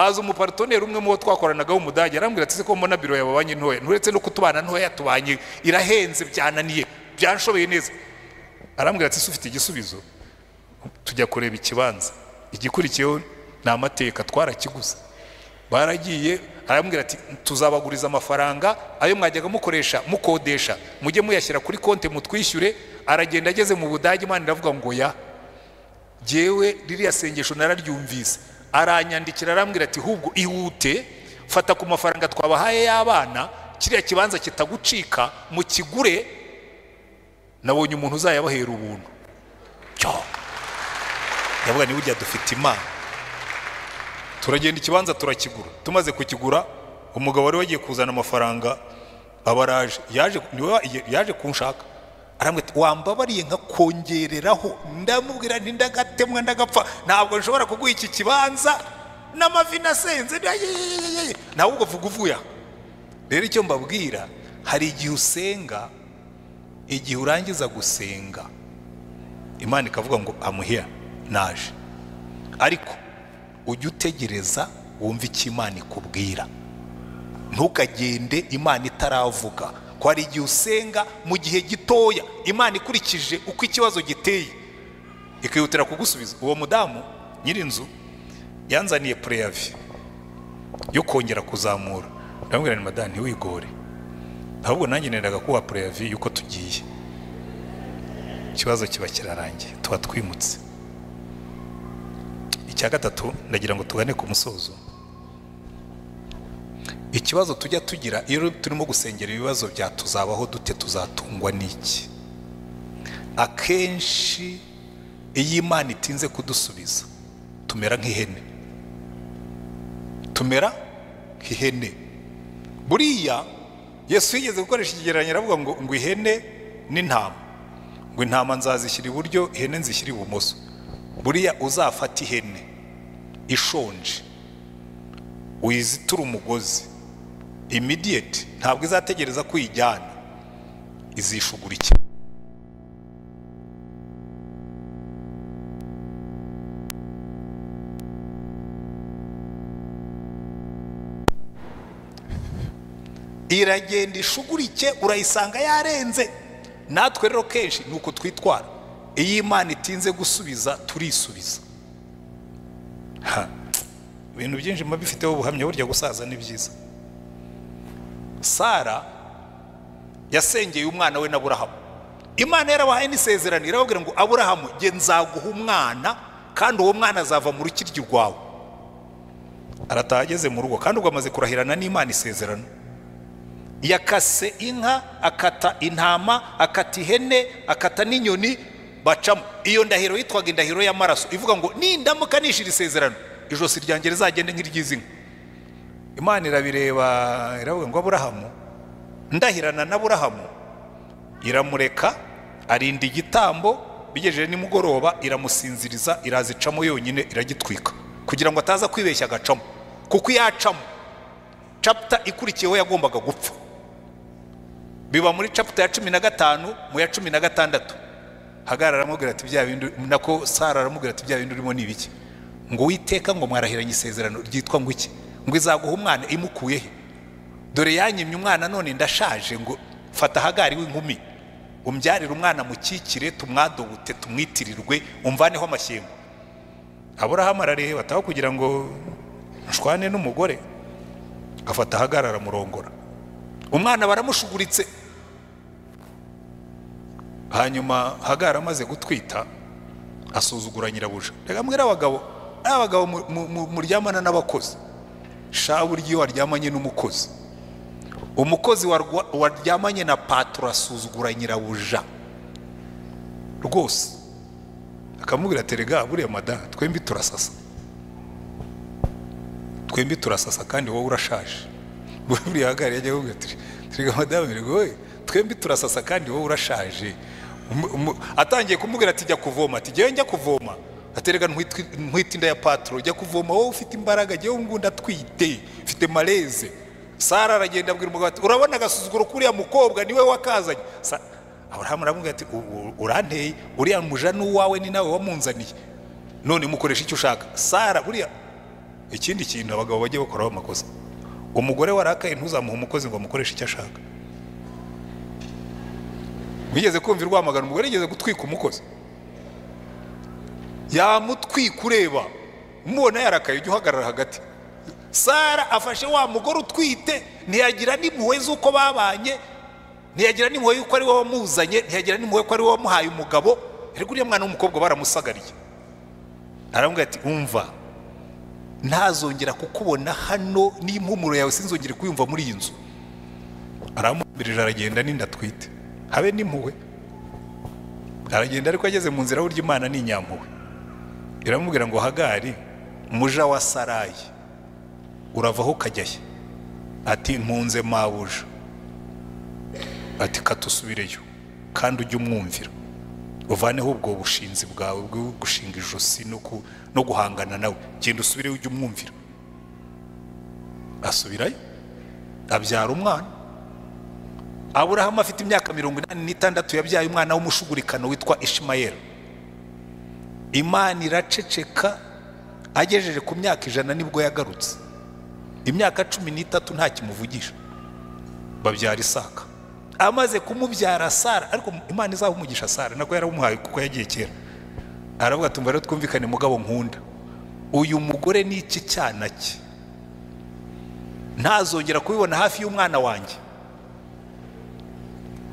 Haza umupartoneri umwe mu bo twakoranaga w'Umudage, arambwira ati ko mbona biro yababanye ntoya, nturetse no kutubana ntoya tubanye irahenze, byananiye, byanshobeye neza. Arambwira ati ufite igisubizo? Tujya kureba ikibanza, igikurikiyeho ni amateka, twarakiguze. Baragiye, arambwira ati tuzabaguriza amafaranga ayo mwajyaga mukoresha mukodesha, mujye muyashyira kuri konte mutwishyure. Aragenda ageze mu Budage, Imana iravuga ngo ya jyewe ririya sengesho nararyumvise. Aranyandikira arambwira ati hubwo ihute, fata ku mafaranga twabahaye y'abana, kiriya kibanza kitagucika mukigure, nabonye umuntu uzayabahera ubuntu. Cyo ndavuga ni burya dufite Imana. Turagenda ikibanza turakigura. Tumaze kukigura, umugabo wari wagiye kuzana amafaranga abaraje, yaje kunshaka, arambwira ati wambabariye nkakongereraho. Ndamubwira nti ndagatemwa ndagapfa, ntabwo nshobora kuguha iki kibanza n'amavi nasenze, nawe ubwo vuga uvuye aha. Rero icyo mbabwira, hari igihe usenga, igihe urangiza gusenga Imana ikavuga ngo amuhia naje, ariko ujye utegereza wumve icyo Imana ikubwira, ntukagende Imana itaravuga. Ko hari igihe usenga mu gihe gitoya Imana ikurikije uko ikibazo giteye ikihutira kugusubiza. Uwo mudamu nyirinzu yanzaniye preavi yo kongera kuzamura. Ndamubwira nti madame ntiwigore, ahubwo nanjye nendaga kuba preavi yuko tugiye, ikibazo kiba kirarangiye, tuba twimutse. Icya gatatu, ndagira ngo tugane ku musozo. Ikibazo tujya tugira iyo turimo gusengera ibibazo bya tuzabaho dute, tuzatungwa n'iki, akenshi iyo Imana itinze kudusubiza tumera nk'ihene, tumera nk'ihene. Buriya Yesu yigeze gukoresha ikigereranyo aravuga ngo ihene n'intama, ngo intama nzazishyira iburyo, ihene nzishyira ibumoso. Buriya uzafata ihene ishonje uyizitura umugozi immediate, ntabwo izategereza kuyijyana, izishugurikira. Iragenda ishugurike, urayisanga yarenze. Natwe rero kenshi nuko twitwara, iyo Imana itinze gusubiza turisubiza. Ibintu byinshi mba bifiteho ubuhamya, burya gusaza ni byiza. Sara yasengeye umwana we na Aburahamu. Imana yarabahaye n'isezerano, irababwira ngo Aburahamu jye nzaguha umwana, kandi uwo mwana azava mu rukiryi rwawe. Arataha ageze mu rugo, kandi ubwo amaze kurahirana n'Imana isezerano. Yakase inka, akata intama, akata ihene, akata n'inyoni, bacamo. Iyo ndahiro yitwaga indahiro y'amaraso, ivuga ngo nindamuka nishira isezerano, ijosi ryanjye rizagende nk'iry'izi nka. Imana irabireba, iravuga ngo Aburahamu, ndahirana na Aburahamu, iramureka arinda igitambo, bigejeje nimugoroba iramusinziriza, irazicamo yonyine, iragitwika kugira ngo ataza kwibeshya agacamo, kuko yacamo chapter ikurikiyeho yagombaga gupfa. Biba muri chapter ya 15 mu ya 16. Hagara aramubwira ati bya bindi, nako Sara aramubwira ati bya bindi urimo ni ibiki? Ngo Uwiteka ngo mwarahiranye isezerano ryitwa ngo iki? Ngo izaguha umwana imukuye he? Dore yanyimye umwana none ndashaje, ngo fata Hagari w'inkumi umbyarire umwana mukikire, tumwadobute, tumwitirirwe, umvaneho amashyengo. Aburahamu arareba ataho kugira ngo nshwane n'umugore, afata Hagari aramurongora, umwana baramushuguritse. Hanyuma Hagari amaze gutwita asuzugura nyirabuja. Reka mbwira abagabo, abagabo muryamana n'abakozi, sha buryo iyo waryamanye n'umukozi, umukozi waryamanye na patro asuzugura nyirabuja rwose. Akamubwira ati rega buriya madamu twembi turasasa, twembi turasasa kandi wowe urashaje. Buriya Hagari yajya kuvuga ati rega madamu rego twembi turasasa kandi wowe urashaje. Atangiye kumubwira ati jya kuvoma, ati jyewe njya kuvoma, aterega ntwite inda ya patro, jya kuvoma wowe ufite imbaraga, jyewe ngunda atwite mfite maleze. Sara aragenda abwira umugabo ati urabona agasuzuguro kuriya mukobwa niwe wakazanye. Aburahamu aramubwira ati uranteye, uriya muja n'uwawe ni nawe wamunzaniye, none mukoresha icyo ushaka. Sara buriya Ikindi kintu abagabo bajye bakoraho amakosa, umugore warakaye ntuzamuhe umukozi ngo amukoreshe icyo ashaka. Wigeze kumva irwamagana umugore yigeze gutwika umukozi, yamutwika ureba umubona yarakaye, ujya uhagarara hagati. Sara afashe wa mugore utwite, ntiyagira n'impuhwe z'uko babanye, ntiyagira n'impuhwe y'uko ari we wamuzanye, ntiyagira n'impuhwe ko ari we wamuhaye umugabo. Ariko uriya mwana w'umukobwa baramusagariye, aramubwira ati umva, ntazongera kukubona hano, n'impumuro yawe sinzongere kuyumva muri iyi nzu. Aramumbirije aragenda n'inda atwite, habe n'impuhwe. Aragenda, ariko ageze mu nzira burya Imana ni inyampuhwe, iramubwira ngo Hagari muja wa Sarayi, uravaho ukajya he? Ati mpunze mabuja. Ati katusubireyo kandi ujye umwumvira, uvaneho ubwo bushinzi bwawe bwo gushinga ijosi no guhangana nawe, genda usubireyo ujye umwumvira. Asubirayo abyara umwana. Aburahamu afite imyaka 86 yabyaye umwana w'umushugurikano witwa Ishimayeli. Imana iraceceka, agejeje ku myaka 100 nibwo yagarutse. Imyaka 13 nta kimuvugisha. Babyara Isaka. Amaze kumubyara Sara, ariko Imana izaha umugisha Sara, nako yaramuhaye kuko yagiye kera. Aravuga ati umva rero twumvikane mugabo nkunda, uyu mugore ni iki cyana cye, ntazongera kubibona hafi y'umwana wanjye.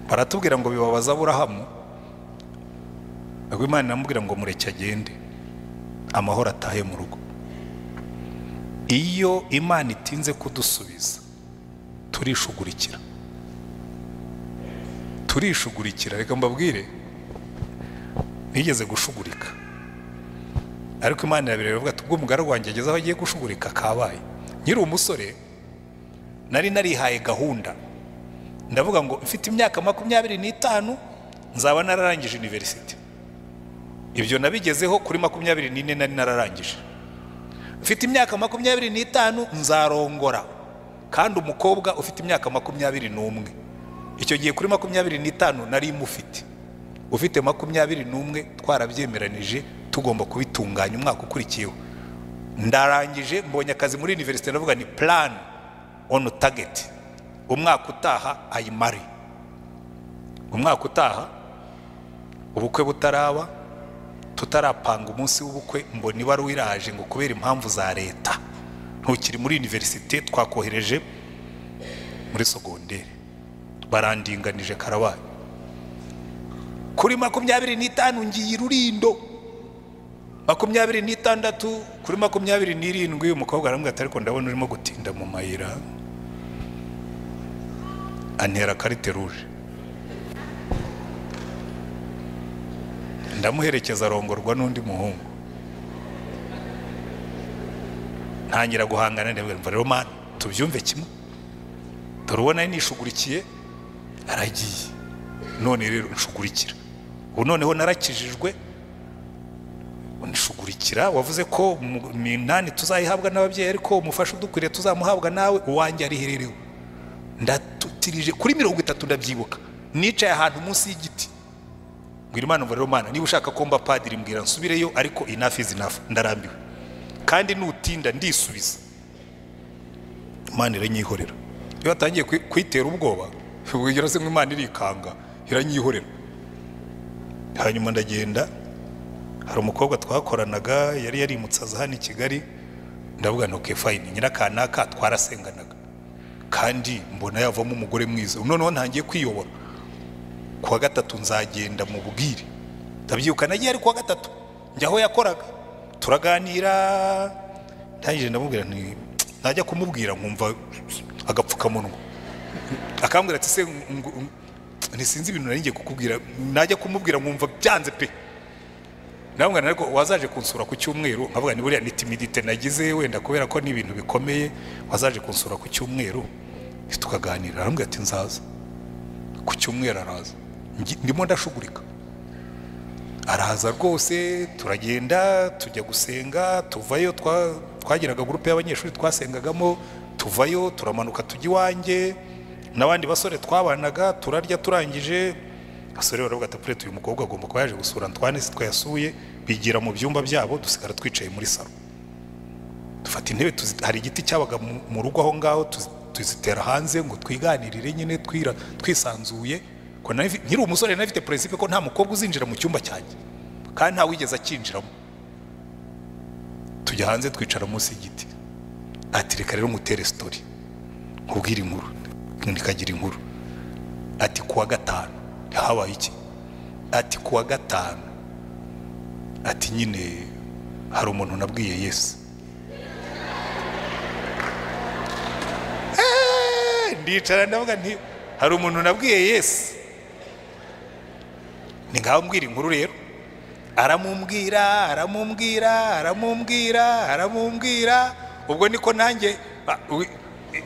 Baratubwira ngo bibabaza Aburahamu, Imana iramubwira ngo mureke agende, amahoro atahe mu rugo. Iyo Imana itinze kudusubiza turishugurikira, turishugurikira. Reka mbabwire, nigeze gushugurika, ariko Imana irabireba ivuga ati ubwo umugaragu wanjye ageze aho agiye gushugurika kabaye. Nkiri umusore nari narihaye gahunda, ndavuga ngo mfite imyaka 25 nzaba nararangije university. Ibyo nabigezeho kuri 24 nari nararangije. Mfite imyaka 25 nzarongora, kandi umukobwa ufite imyaka 21. Icyo gihe kuri 25 nari mufite, ufite 21 twarabyemeranije tugomba kubitunganya umwaka ukurikiyeho. Ndarangije mbonye akazi muri university, ndavuga ni plan on target, umwaka utaha ayimari. Umwaka utaha ubukwe butaraba, tutarapanga umunsi w'ubukwe, mbona ibaruwa iraje ngo kubera impamvu za leta ntukiri muri university, twakohereje muri secondaire, barandinganije karabaye. Kuri 25 ngiye Rurindo, 26 kuri 27 umukobwa aramubwira ati ariko ndabona urimo gutinda mu mayira, antera carte rouge. Ndamuherekeza arongorwa n'undi muhungu. Ntangira guhangana, ndabwira rero Mana tubyumve kimwe, dore ubona nishugurikiye aragiye, none rero nshugurikira. Ubu noneho narakijijwe, nshugurikira. Wavuze ko minani tuzayihabwa n'ababyeyi, ariko umufasha udukwiriye tuzamuhabwa nawe, uwanjye arihererewe. Ndatutirije kuri 30 ndabyibuka, nicaye ahantu munsi y'igiti, mbwira Imana ngo rero Mana niba ushaka ko mba padiri mbwira nsubireyo, ariko enough is enough, ndarambiwe, kandi nutinda ndisubiza. Imana iranyihorera. Iyo atangiye kwitera ubwoba, ubwira se ngo Imana irikanga, iranyihorera. Hanyuma ndagenda, hari umukobwa twakoranaga yari yarimutse aza hano i Kigali, ndavuga nti okay fine, nyirakanaka twarasenganaga kandi mbona yavamo umugore mwiza, noneho ntangiye kwiyobora. Kuwa gatatu nzagenda mu bwire, ndabyibuka nagiye ari kuwa gatatu njya aho yakoraga turaganira, ndangije ndamubwira nti najya kumubwira nkumva agapfukamunwa, akambwira ati se ntisinzi ibintu nari ngiye kukubwira, najya kumubwira nkumva byanze pe. Ndamubwira ariko wazaje kunsura ku cyumweru, nkavuga ni buriya ni timidite nagize wenda kubera ko ni ibintu bikomeye, wazaje kunsura ku cyumweru tukaganira. Arambwira ati nzaza ku cyumweru. Araza, ndimo ndashugurika, araza rwose, turagenda tujya gusenga, tuvayo, twagiraga groupe y'abanyeshuri twasengagamo, tuvayo turamanuka tujya iwanjye n'abandi basore twabanaga, turarya, turangije basore baravuga ati pure uyu mukobwa agomba kuba yaje gusura Antoine, si twayasuye, bigira mu byumba byabo, dusigara twicaye muri salo Dufata intebe, hari igiti cyabaga mu rugo aho ngaho, tuzitera hanze ngo twiganirire nyine twisanzuye. Ko nkiri umusore nari mfite principe ko nta mukobwa uzinjira mu cyumba cyanjye, kandi nta wigeze akinjiramo. Tujya hanze twicara munsi y'igiti. Ati reka rero ngutere story, nkubwire inkuru, nikagira inkuru. Ati kuwa gatanu habaye iki? Ati kuwa gatanu, ati nyine hari umuntu nabwiye Yesu. Ndicara ndavuga nti hari umuntu nabwiye Yesu. Ni ngaho mbwira inkuru rero. Aramubwira aramubwira aramubwira aramubwira. Ubwo niko nanjye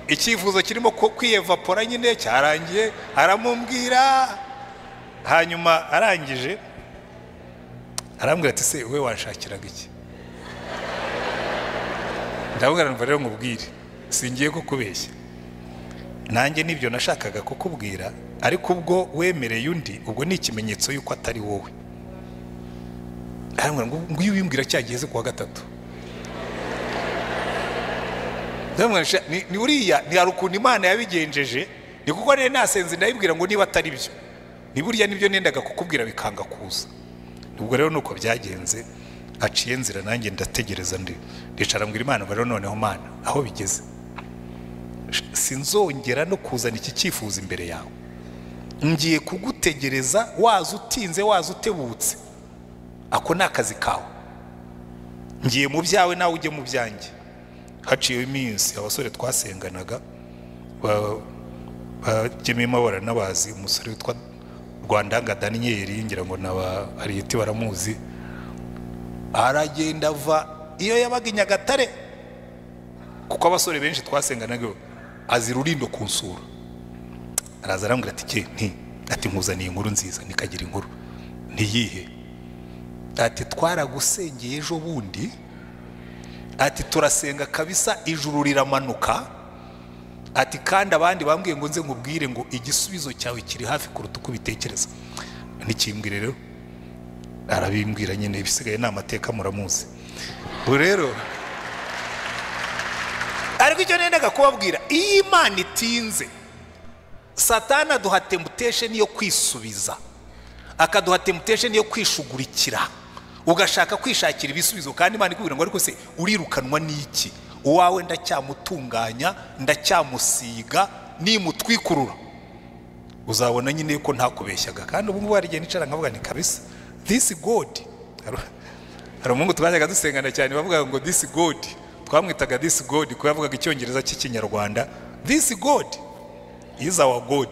icyifuzo kirimo kwiyevapora nyine cyarangiye. Aramubwira, hanyuma arangije arambwira ati se we wanshakiraga iki? Ndavuga ngo rero nkubwire, singiye kukubeshya, nanjye nibyo nashakaga kukubwira, ariko ubwo wemereye undi, ubwo ni ikimenyetso yuko atari wowe. Arambwira ngo iyo ubimbwira cyageze kuwa gatatu. Ni uriya ni ukuntu Imana yabigenjeje, ni kuko rero nasenze ndayibwira ngo niba atari byo, ni burya nibyo nendaga kukubwira bikanga kuza. Ubwo rero nuko byagenze, aciye nzira nanjye ndategereza, ndicara mbwira Imana ngo rero noneho Mana aho bigeze sinzongera no kuzana iki cyifuzo imbere yawe, ngiye kugutegereza, waza utinze waza utebutse, ako ni akazi kawe, ngiye mu byawe nawe ujye mu byanjye. Haciye iminsi abasore twasenganaga bagememo baranabazi, umusore witwa Rwandanga Daniel, ngira ngo naba Ariyeti baramuzi, aragenda ava iyo yabaga i Nyagatare, kuko abasore benshi twasenganaga azira urindo kunsura. Araza arambwira ati ke nti, ati nkuzaniye inkuru nziza, nikagira inkuru. Ntiyihe? Ati twaragusengeye ejo bundi, ati turasenga kabisa ijuru riramanuka, ati kandi abandi bambwiye ngo nze nkubwire ngo igisubizo cyawe kiri hafi kuruta uko ubitekereza. Ntikimbwire rero, arabimbwira nyine, ibisigaye ni amateka muramuzi. Ubu rero ariko icyo nendaga kubabwira, iyo Imana itinze, Satana aduha temptation yo kwisubiza, akaduha temptation yo kwishugurikira, ugashaka kwishakira ibisubizo, kandi Imana ikubwira ngo ariko se urirukanwa n'iki? Uwawe ndacyamutunganya, ndacyamusiga, nimutwikurura uzabona nyine ko ntakubeshyaga. Kandi ubu ngubu hari igihe nicara nkavuga ni kabisa this God. Hari umuhungu twajyaga dusengana cyane bavuga ngo this God, twamwitaga this God kuko yavugaga icyongereza cy'ikinyarwanda. This God is our God.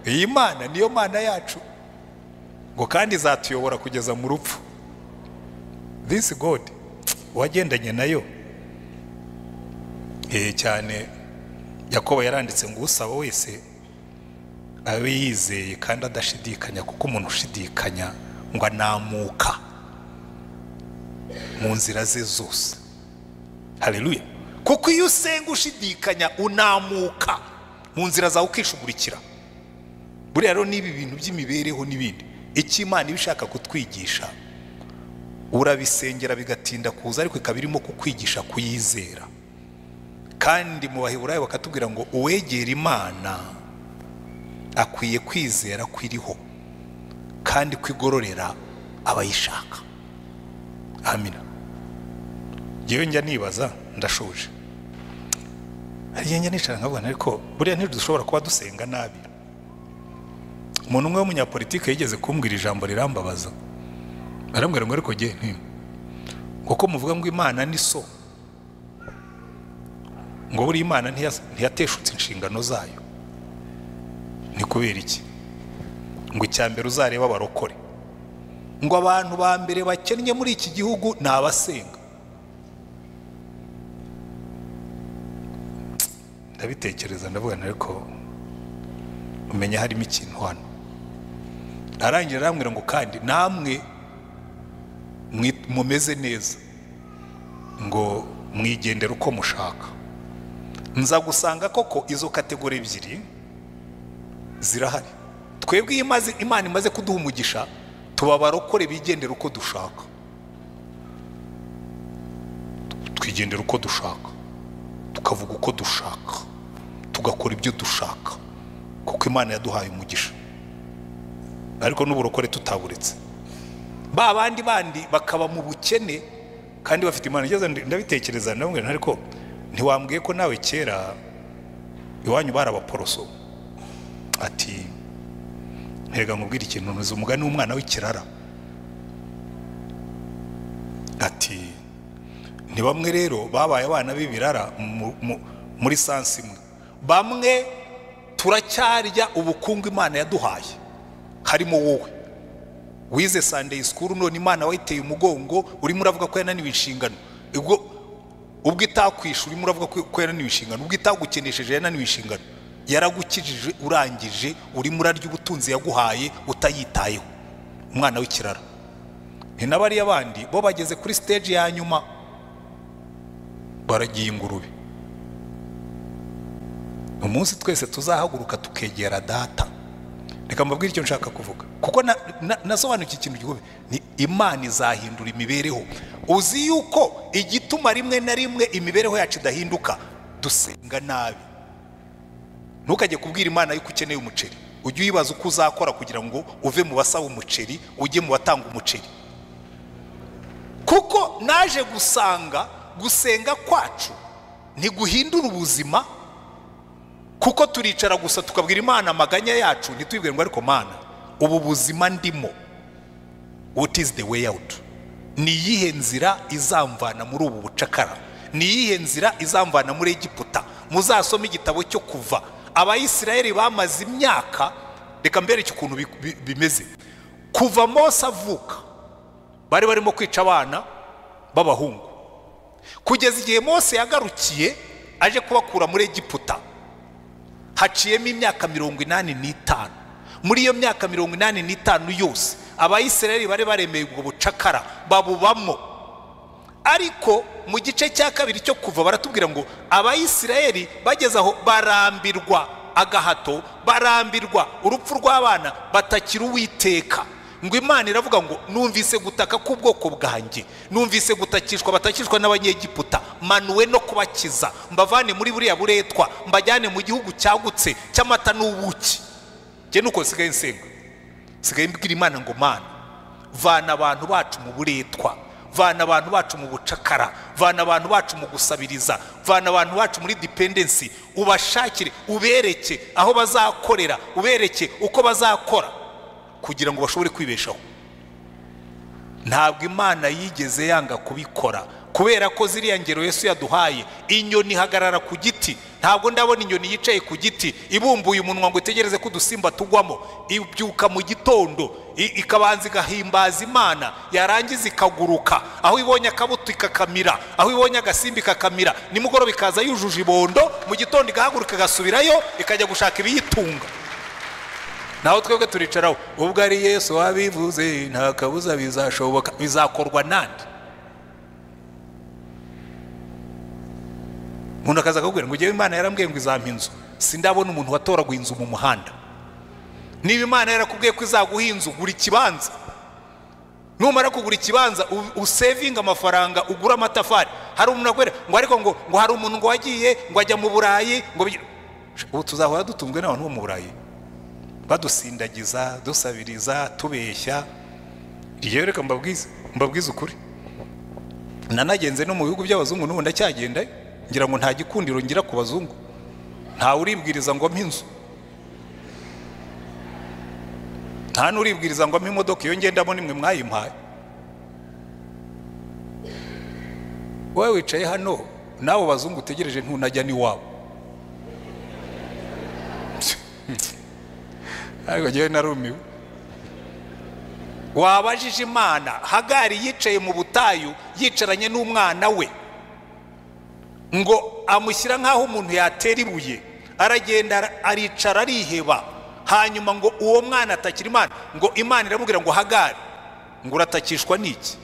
Iyi Mana niyo Mana yacu, ngo kandi izatuyobora kugeza mu rupfu. This God wagendanye nayo cyane. Yakobo yaranditse ngo usaba wese abe yizeye kandi adashidikanya, kuko umuntu ushidikanya ngo anamuka mu nzira ze zose. Haleluya. Kuko iyo usenga ushidikanya unamuka mu nzira zawe ukishugurikira. Buriya rero n'ibi bintu by'imibereho n'ibindi, icyo Imana iba ishaka kutwigisha urabisengera bigatinda kuza, ariko ikaba irimo kukwigisha kuyizera. Kandi mu Baheburayo bakatubwira ngo uwegera Imana akwiye kwizera kwiriho kandi kwigororera abayishaka. Amina. Ngewe njya nibaza, ndashoje, hari njya nicara nkavuga ariko buriya ntidushobora kuba dusenga nabi. Umuntu umwe w'umunyapolitike yigeze kumbwira ijambo rirambabaza, arambwira ngo ariko nge nti kuko muvuga ngo Imana ni so, ngo buri Imana ntiyateshutse inshingano zayo, ni kubera iki? Ngo icyambere uzareba abarokore, ngo abantu ba mbere bakennye muri iki gihugu ni abasenga. Ndabitekereza ndavuga ariko umenya harimo ikintu hano. Arangira arambwira ngo kandi namwe mumeze neza, ngo mwigendera uko mushaka. Nza gusanga koko izo kategori ebyiri zirahari. Twebwe Imana imaze kuduha umugisha, tuba abarokore bigendera uko dushaka, Twigendera uko dushaka, tukavuga uko dushaka, tugakora ibyo dushaka, kuko Imana yaduhaye umugisha. Ariko n'uburokore tutaburetse. Ba bandi bandi bakaba mu bukene kandi bafite Imana. Ngeze ndabitekereza ndamubwira, ariko ntiwambwiye ko nawe kera iwanyu barabaporoso? Ati rega nkubwire ikintu, ntuzi umugani w'umwana w'ikirara. Ati ni bamwe rero babaye abana b'ibirara muri sansi imwe. Bamwe turacyarya ubukungu Imana yaduhaye, harimo wowe wize Sunday school, none Imana wayiteye umugongo, urimo uravuga ko yananiwe inshingano. Ubwo itakwisha urimo uravuga ko yananiwe inshingano, ubwo itagukenesheje yananiwe inshingano. Yaragukijije urangije urimo urarya ubutunzi yaguhaye utayitayeho. Umwana w'ikirara. Ni n'abariya bandi bo bageze kuri stage ya nyuma, baragiye ingurube. Umunsi twese tuzahaguruka tukegera data. Reka mbabwire icyo nshaka kuvuga, kuko nasobanukiwe ikintu gikomeye. Ni Imana izahindura imibereho. Uzi yuko igituma rimwe na rimwe imibereho yacu idahinduka, dusenga nabi. Ntukajye kubwira Imana yuko ukeneye umuceri, ujye uyibaza uko uzakora kugira ngo uve mu basaba umuceri ujye mu batanga umuceri. Kuko naje gusanga gusenga kwacu ntiguhindura ubuzima, kuko turicara gusa tukabwira Imana amaganya yacu, ntitwibwire ngo ariko Mana ubu buzima ndimo, what is the way out? Ni iyihe nzira izamvana muri ubu bucakara? Ni iyihe nzira izamvana muri Egiputa? Muzasome igitabo cyo Kuva. Abayisiraheli bamaze imyaka, reka mbereke ukuntu bimeze. Kuva Mose avuka bari barimo kwica abana b'abahungu, kugeza igihe Mose yagarukiye aje kubakura muri Egiputa, haciyemo imyaka 85. Muri iyo myaka 85 yose Abayisiraheli bari baremeye ubwo bucakara babubamo. Ariko mu gice cya kabiri cyo Kuva baratubwira ngo Abayisiraheli bageze aho barambirwa agahato, barambirwa urupfu rw'abana, batakira Uwiteka. Ngo Imana iravuga ngo numvise gutaka k'ubwoko bwanjye, numvise gutakishwa batakishwa n'Abanyegiputa, manuwe no kubakiza, mbavane muri buriya buretwa, mbajyane mu gihugu cyagutse cy'amata n'ubuki. Njye nuko nsigaye nsenga, nsigaye mbwira Imana ngo Mana, vana abantu bacu mu buretwa, vana abantu bacu mu bucakara, vana abantu bacu mu gusabiriza, vana abantu bacu muri dependency, ubashakire, ubereke aho bazakorera, ubereke uko bazakora kugira ngo bashobore kwibeshaho. Ntabwo Imana yigeze yanga kubikora, kubera ko ziriya ngero Yesu yaduhaye. Inyoni ihagarara ku giti, ntabwo ndabona inyoni yicaye ku giti ibumbuye umunwa ngo itegereze ko udusimba tugwamo. Ibyuka mu gitondo ikabanza igahimbaza Imana, yarangiza ikaguruka. Aho ibonye akabuto ikakamira, aho ibonye agasimba ikakamira, nimugoroba ikaza yujuje ibondo, mu gitondo igahaguruka igasubirayo ikajya gushaka ibiyitunga. Naho twebwe turicaraho, ubwo ari Yesu wabivuze nta kabuza bizashoboka. Bizakorwa nande? Umuntu akaza akakubwira ngo njyewe Imana yarambwiye ngo izampa inzu, sindabona umuntu watoraguye inzu mu muhanda. Niba Imana yarakubwiye ko izaguha inzu, gura ikibanza. Numara kugura ikibanza usevinga amafaranga ugura amatafari. Hari umuntu akwera ngo ariko ngo hari umuntu ngo wagiye ngo ajya mu Burayi, ngo ubu tuzahora dutunzwe n'abantu bo mu Burayi badusindagiza, dusabiriza, tubeshya. Iyo reka mbabwize ukuri, nanagenze no mu bihugu by'abazungu n'ubu ndacyagenda, ngira ngo nta gikundiro ngira ku bazungu, nta uribwiriza ngo mpe inzu, nta n'uribwiriza ngo mpe imodoka, iyo ngendamo nimwe mwayimpaye. Wowe wicaye hano n'abo bazungu utegereje ntunajya n'iwabo. Ariko njyewe narumiwe. Wabajije Imana, Hagari yicaye mu butayu yicaranye n'umwana we, ngo amushyira nk'aho umuntu yatera ibuye, aragenda aricara ariheba. Hanyuma ngo uwo mwana atakira Imana, ngo Imana iramubwira ngo Hagari, ngo uratakishwa n'iki?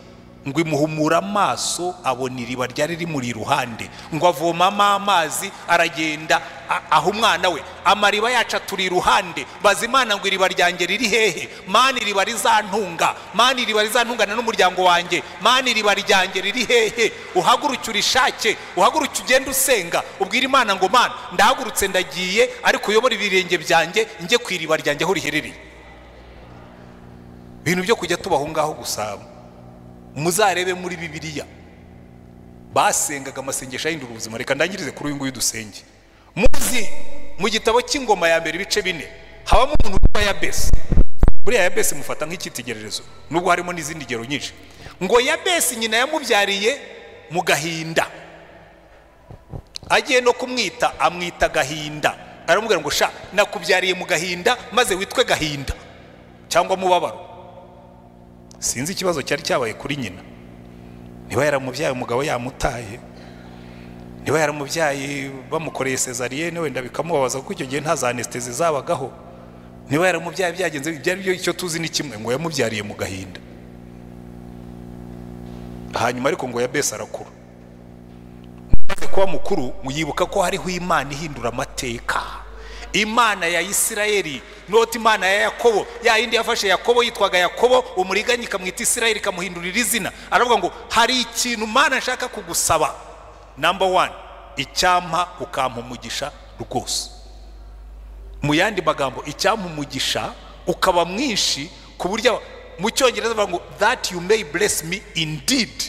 Ngo imuhumura amaso abona iriba ryari rimuri iruhande, ngo avomamo amazi aragenda aho umwana we. Amariba yacu aturi iruhande. Baza Imana ngo iriba ryanjye riri hehe? Mana iriba rizantunga, Mana iriba rizantungana n'umuryango wanjye, Mana iriba ryanjye riri hehe? Uhaguruke urishake, uhaguruke ugende usenga, ubwire Imana ngo Mana ndahagurutse ndagiye, ariko uyobore ibirenge byanjye njye ku iriba ryanjye aho riherereye. Ibintu byo kujya tubaho ngaho gusa. Muzarebe muri Bibiliya basengaga amasengesho ahindura ubuzima. Reka ndangirize kuri uyu nguyu dusenge. Muzi mu gitabo cy'Ingoma ya mbere ibice 4 habamo umuntu witwa Yabesi. Buriya Yabesi mufata nk'icyitegererezo nubwo harimo n'izindi ngero nyinshi. Ngo Yabesi nyina yamubyariye mu gahinda, agiye no kumwita amwita Gahinda. Aramubwira ngo sha nakubyariye mu gahinda maze witwe Gahinda cyangwa mubabaro. Sinzi ikibazo cyari cyabaye kuri nyina, niba yaramubyaye umugabo yamutaye, niba yaramubyaye bamukoreye cesarienne wenda bikamubabaza kuko icyo gihe nta za anesthésie zabagaho, niba yaramubyaye byagenze byari byo, icyo tuzi ni kimwe ngo yamubyariye mu gahinda. Hanyuma ariko ngo Yabesi arakura, maze kuba mukuru muyibuka ko hariho Imana ihindura amateka, Imana ya Isirayeli, noti Imana ya Yakobo, ya yindi yafashe Yakobo yitwaga Yakobo umuriganya ikamwita Isirayeli ikamuhindurira izina. Aravuga ngo hari ikintu Mana nshaka kugusaba, number 1, icyampa ukampa umugisha rwose. Mu yandi magambo, icyampa umugisha ukaba mwinshi ku buryo mu Cyongereza bavuga ngo that you may bless me indeed.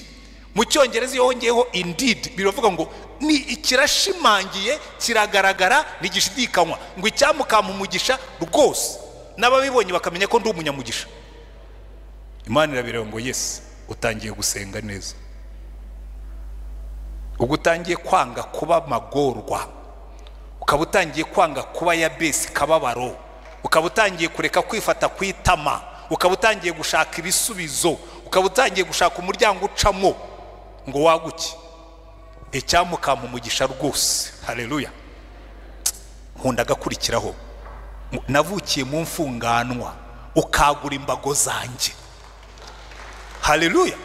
Mu Cyongereza iyo wongeyeho indeed biravuga ngo ni ikirashimangiye, kiragaragara, ntigishidikanywa, ngo icyamukampa umugisha rwose n'ababibonye bakamenya ko ndi umunyamugisha. Imana irabireba ngo yes, utangiye gusenga neza, ubwo utangiye kwanga kuba magorwa, ukaba utangiye kwanga kuba Yabesi kababaro, ukaba utangiye kureka kwifata kwitama, ukaba utangiye gushaka ibisubizo, ukaba utangiye gushaka umuryango ucamo ngo waguke. Icyamukampa umugisha rwose. Haleluya. Nkunda agakurikiraho, navukiye mu mfunganwa ukagura imbago zanjye. Haleluya.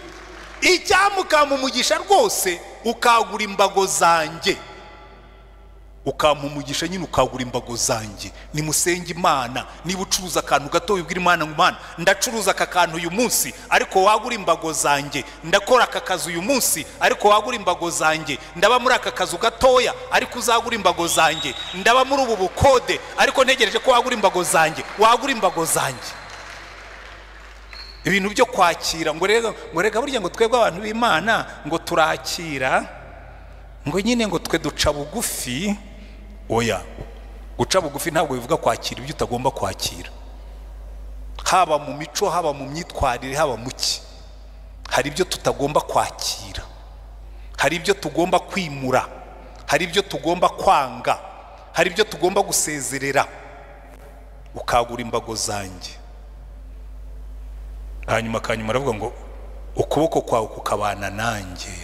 Icyamukampa umugisha rwose ukagura imbago zanjye, ukampa umugisha nyine ukagura imbago zanjye. Nimusenge Imana. Niba ucuruza akantu gato wibwira Imana ngo Mana ndacuruza aka kantu uyu munsi ariko wagura imbago zanjye, ndakora aka kazi uyu munsi ariko wagura imbago zanjye, ndaba muri aka kazu gatoya ariko uzagura imbago zanjye, ndaba muri ubu bukode ariko ntegereje ko wagura imbago zanjye, wagura imbago zanjye. Ibintu byo kwakira ngo rega, ngo rega burya ngo twebwe abantu b'Imana ngo turakira, ngo nyine ngo twe duca bugufi. Oya, guca bugufi ntabwo bivuga kwakira ibyo utagomba kwakira, haba mu mico, haba mu myitwarire, haba mu ki. Hari ibyo tutagomba kwakira, hari ibyo tugomba kwimura, hari ibyo tugomba kwanga, hari ibyo tugomba gusezerera. Ukagura imbago zanjye. Hanyuma kanyuma aravuga ngo ukuboko kwawe kukabana nanjye,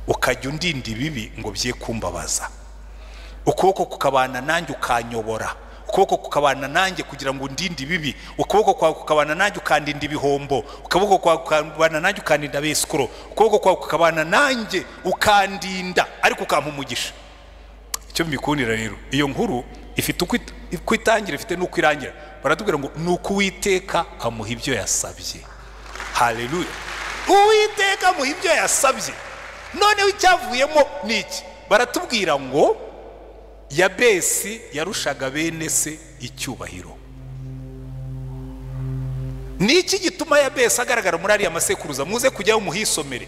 ukajya undinda ibibi ngo bye kumbabaza. Ukuboko kukabana nanjye ukanyobora, ukuboko kukabana nanjye kugira ngo undinde ibibi, ukuboko kwawe kukabana nanjye ukandinda ibihombo, ukuboko kwawe kukabana nanjye ukandinda abesikoro, ukuboko kwawe kukabana nanjye ukandinda, ariko ukampa umugisha. Icyo mbikundira rero, iyo nkuru ifite uko itangira, ifite n'uko irangira. Baratubwira ngo nuko Uwiteka amuha ibyo yasabye. Haleluya. Uwiteka amuha ibyo yasabye. Noneho icyavuyemo ni iki? Baratubwira ngo Yabesi yarushaga bene se icyubahiro. Ni iki gituma Yabesi agaragara muri ariya masekuruza? Muze kujyaho muhisomere.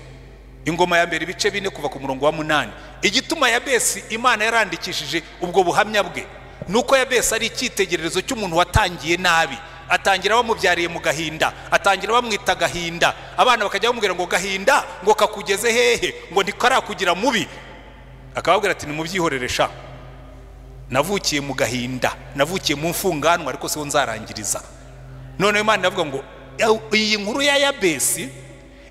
Ingoma ya mbere ibice 4 kuva ku murongo wa 8. Igituma Yabesi Imana yarandikishije ubwo buhamya bwe nuko Yabesi ari icyitegererezo cy'umuntu watangiye nabi. Atangira bamubyariye mu gahinda, atangira bamwita Gahinda, abana bakajya bamubwira ngo Gahinda ngo kakugeze hehe, ngo ntikarakugira mubi. Akababwira ati nimubyihorere sha, navukiye mu gahinda, navukiye mu mfunganwa ariko siho nzarangiriza. None Imana iravuga ngo iyi nkuru ya Yabesi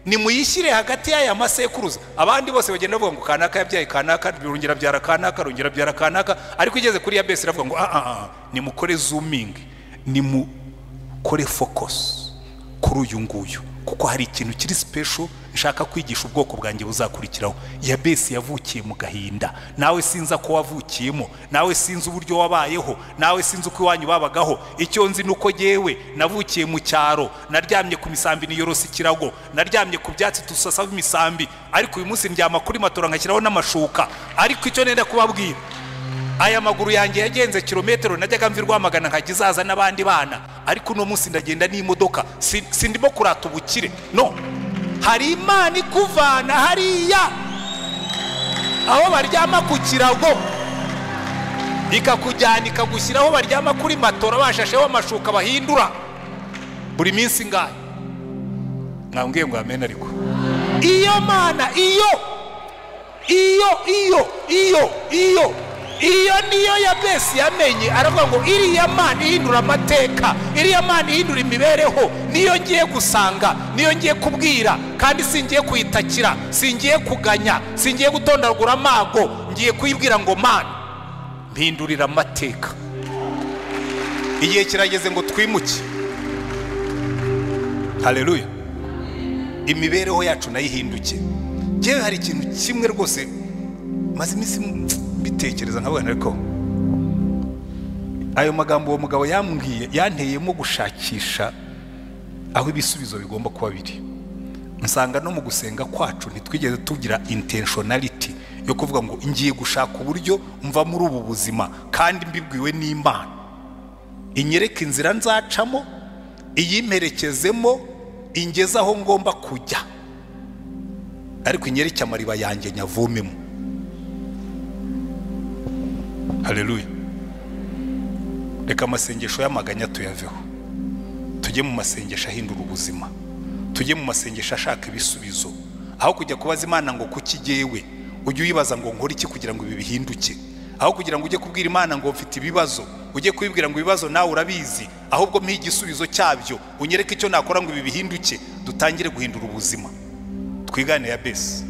nimuyishyire hagati y'aya masekuruza. Abandi bose bagenda bavuga ngo kanaka yabyaye kanaka, rongera byara kanaka, rongera byara kanaka, ariko igeze kuri Yabesi iravuga ngo nimukore zooming, nimukore focus Kuri uyu nguyu, kuko hari ikintu kiri special nshaka kwigisha ubwoko bwanjye buzakurikiraho. Yabesi yavukiye mu gahinda, nawe sinza ko wavukiyemo, nawe sinzi uburyo wabayeho, nawe sinzi uko iwanyu babagaho. Icyo nzi nuko yewe navukiye mu cyaro, naryamye ku misambi niyorosa ikirago, naryamye ku byatsi tusasa imisambi, ariko uyu munsi ndyama kuri matora nkashyiraho n'amashuka. Ariko icyo nenda kubabwira, aya maguru yanjye yagenze kilometero, najyaga mvi Rwamagana nkagizaza n'abandi bana, ariko uno munsi ndagenda n'imodoka. Sindimo kurata ubukire, no. Hari Imana ikuvana hariya aho baryama ku kirago, ikakujyana ikagushyiraho baryama kuri matora bashasheho amashuka bahindura buri minsi ingahe. Mwambwiye ngo amen. Ariko iyo Mana, iyo iyo iyo iyo iyo iyo niyo Yabesi yamenye, aravuga ngo iriya Mana ihindura amateka, iriya Mana ihindura imibereho, niyo ngiye gusanga, niyo ngiye kubwira, kandi singiye kuyitakira, singiye kuganya, singiye gutondagura amago, ngiye kuyibwira ngo Mana mpindurira amateka. Igihe kirageze ngo twimuke. Haleluya. Imibereho yacu nayo ihinduke. Ngewe hari ikintu kimwe rwose maze iminsi mbitekereza nkabona, ariko ayo magambo uwo mugabo yambwiye yanteyemo gushakisha aho ibisubizo bigomba kuba biri. Nsanga no mu gusenga kwacu ntitwigeze tugira intentionality yo kuvuga ngo ngiye gushaka uburyo mva muri ubu buzima, kandi mbibwiwe n'Imana inyereka inzira nzacamo, iyimperekezemo, ingeze aho ngomba kujya, ariko inyereke amariba yanjye nyavomemo. Haleluya. Reka amasengesho y'amaganya tuyaveho, tujye mu masengesho ahindura ubuzima, tujye mu masengesho ashaka ibisubizo. Aho kujya kubaza Imana ngo kuki jyewe, ujye uyibaza ngo nkore iki kugira ngo ibi bihinduke. Aho kugira ngo ujye kubwira Imana ngo mfite ibibazo, ujye kubibwira ngo ibibazo nawe urabizi, ahubwo mpa igisubizo cyabyo, unyereke icyo nakora ngo ibi bihinduke. Dutangire guhindura ubuzima. Twigane Yabesi,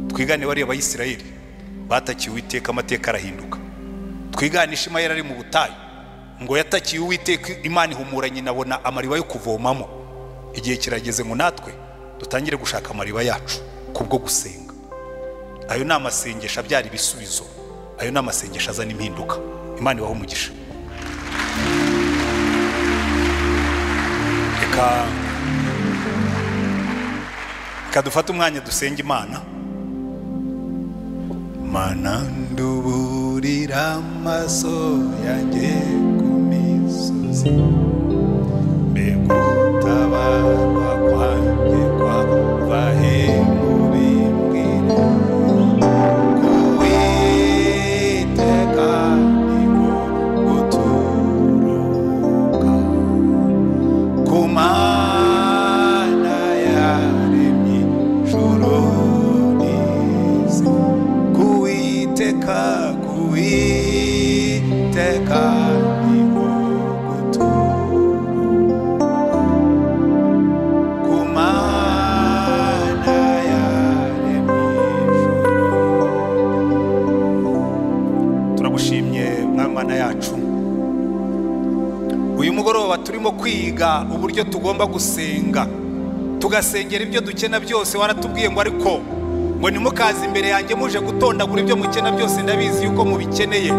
twigane bariya Abayisiraheli batakiye Uwiteka, amateka arahinduka. Twigane Ishimayeli ari mu butayu, ngo yatakiye Uwiteka, Imana ihumura nyina abona amariba yo kuvomamo. Igihe kirageze ngo natwe dutangire gushaka amariba yacu kubwo gusenga. Ayo ni amasengesho abyara ibisubizo, ayo ni amasengesho azana impinduka. Imana ibahe umugisha. Reka dufate umwanya dusenge Imana. Mana nduburira amaso yanjye ku misozi, mbega gutabarwa kwanjye kwava he mubimbwire. Kuwiteka niko guturuka, ku Mana yaremye ijuru n'isi. Kuwiteka, Kuwiteka niko guturuka, ku Mana yaremye ijuru. Turagushimye Mwami Mana yacu. Uyu mugoroba turimo kwiga uburyo tugomba gusenga, tugasengera ibyo dukena byose. Waratubwiye ngo ariko ngo nimukaze imbere yanjye muje gutondagura ibyo mukena byose, ndabizi yuko mubikeneye,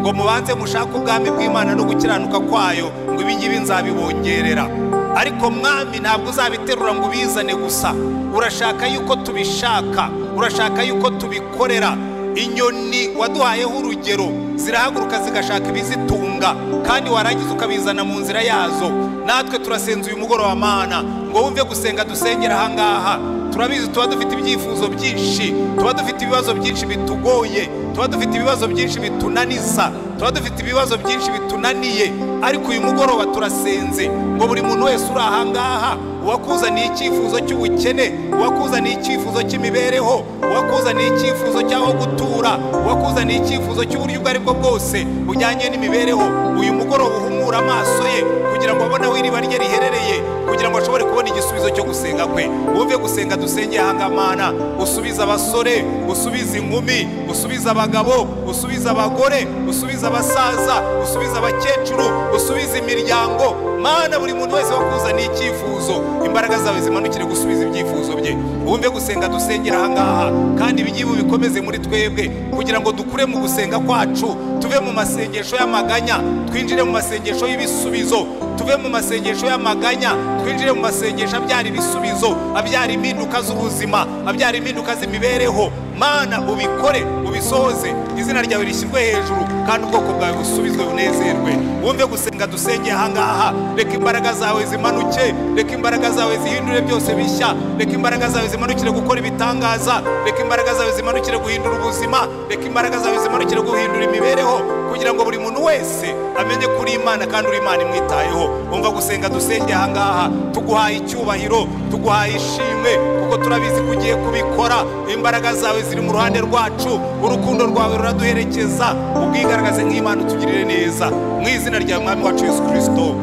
ngo mubanze mushake ubwami bw'Imana no gukiranuka kwayo, ngo ibi ngibi nzabibongerera. Ariko Mwami ntabwo uzabiterura ngo ubizane gusa, urashaka yuko tubishaka, urashaka yuko tubikorera. Inyoni waduhayeho urugero, zirahaguruka zigashaka ibizitunga, kandi warangiza ukabizana mu nzira yazo. Natwe turasenze uyu mugoroba Mana ngo wumve gusenga dusengera ahangaha. Turabizi tuba dufite ibyifuzo byinshi, tuba dufite ibibazo byinshi bitugoye, tuba dufite ibibazo byinshi bitunaniza, tuba dufite ibibazo byinshi bitunaniye, ariko uyu mugoroba turasenze ngo buri muntu wese uri ahangaha, uwakuzaniye icyifuzo cy'ubukene, uwakuzaniye icyifuzo cy'imibereho, uwakuzaniye icyifuzo cy'aho gutura, uwakuzaniye icyifuzo cy'uburyo ubwo aribwo bwose bujyanye n'imibereho, uyu mugoroba uhumura amaso ye kugira ngo abone aho iriba rye riherereye, kugira ngo ashobore kubona igisubizo cyo gusenga kwe. Wumve gusenga dusengeye aha ngaha Mana, usubize abasore, usubize inkumi, usubize abagabo, usubize abagore, usubize abasaza, usubize abakecuru, usubize imiryango. Mana, buri muntu wese wakuzaniye icyifuzo, imbaraga zawe zimanukire gusubiza ibyifuzo bye. Wumve gusenga dusengera aha ngaha, kandi ibingibi bikomeze muri twebwe, kugira ngo dukure mu gusenga kwacu, tuve mu masengesho y'amaganya twinjire mu masengesho y'ibisubizo, tuve mu masengesho y'amaganya twinjire mu masengesho abyara ibisubizo, abyara impinduka z'ubuzima, abyara impinduka z'imibereho. Mana, ubikore, ubisohoze, izina ryawe rishyirwe hejuru, kandi ubwoko bwawe busubizwe bunezerwe. Wumve gusenga dusengeye aha ngaha, reka imbaraga zawe zimanuke, reka imbaraga zawe zihindure byose bishya, reka imbaraga zawe zimanukire gukora ibitangaza, reka imbaraga zawe zimanukire guhindura ubuzima, reka imbaraga zawe zimanukire guhindura imibereho, kugira ngo buri muntu wese amenye ko uri Imana kandi uri Imana imwitayeho. Umva gusenga dusengeye aha ngaha, tuguhaye icyubahiro, tuguhaye ishimwe, kuko turabizi ko ugiye kubikora. Imbaraga zawe ziri mu ruhande rwacu, urukundo rwawe ruraduherekeza, ubwigaragaze nk'Imana, utugirire neza, mu izina rya Mwami wacu Yesu Kristo.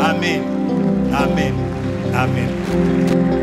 Amen, amen, amen.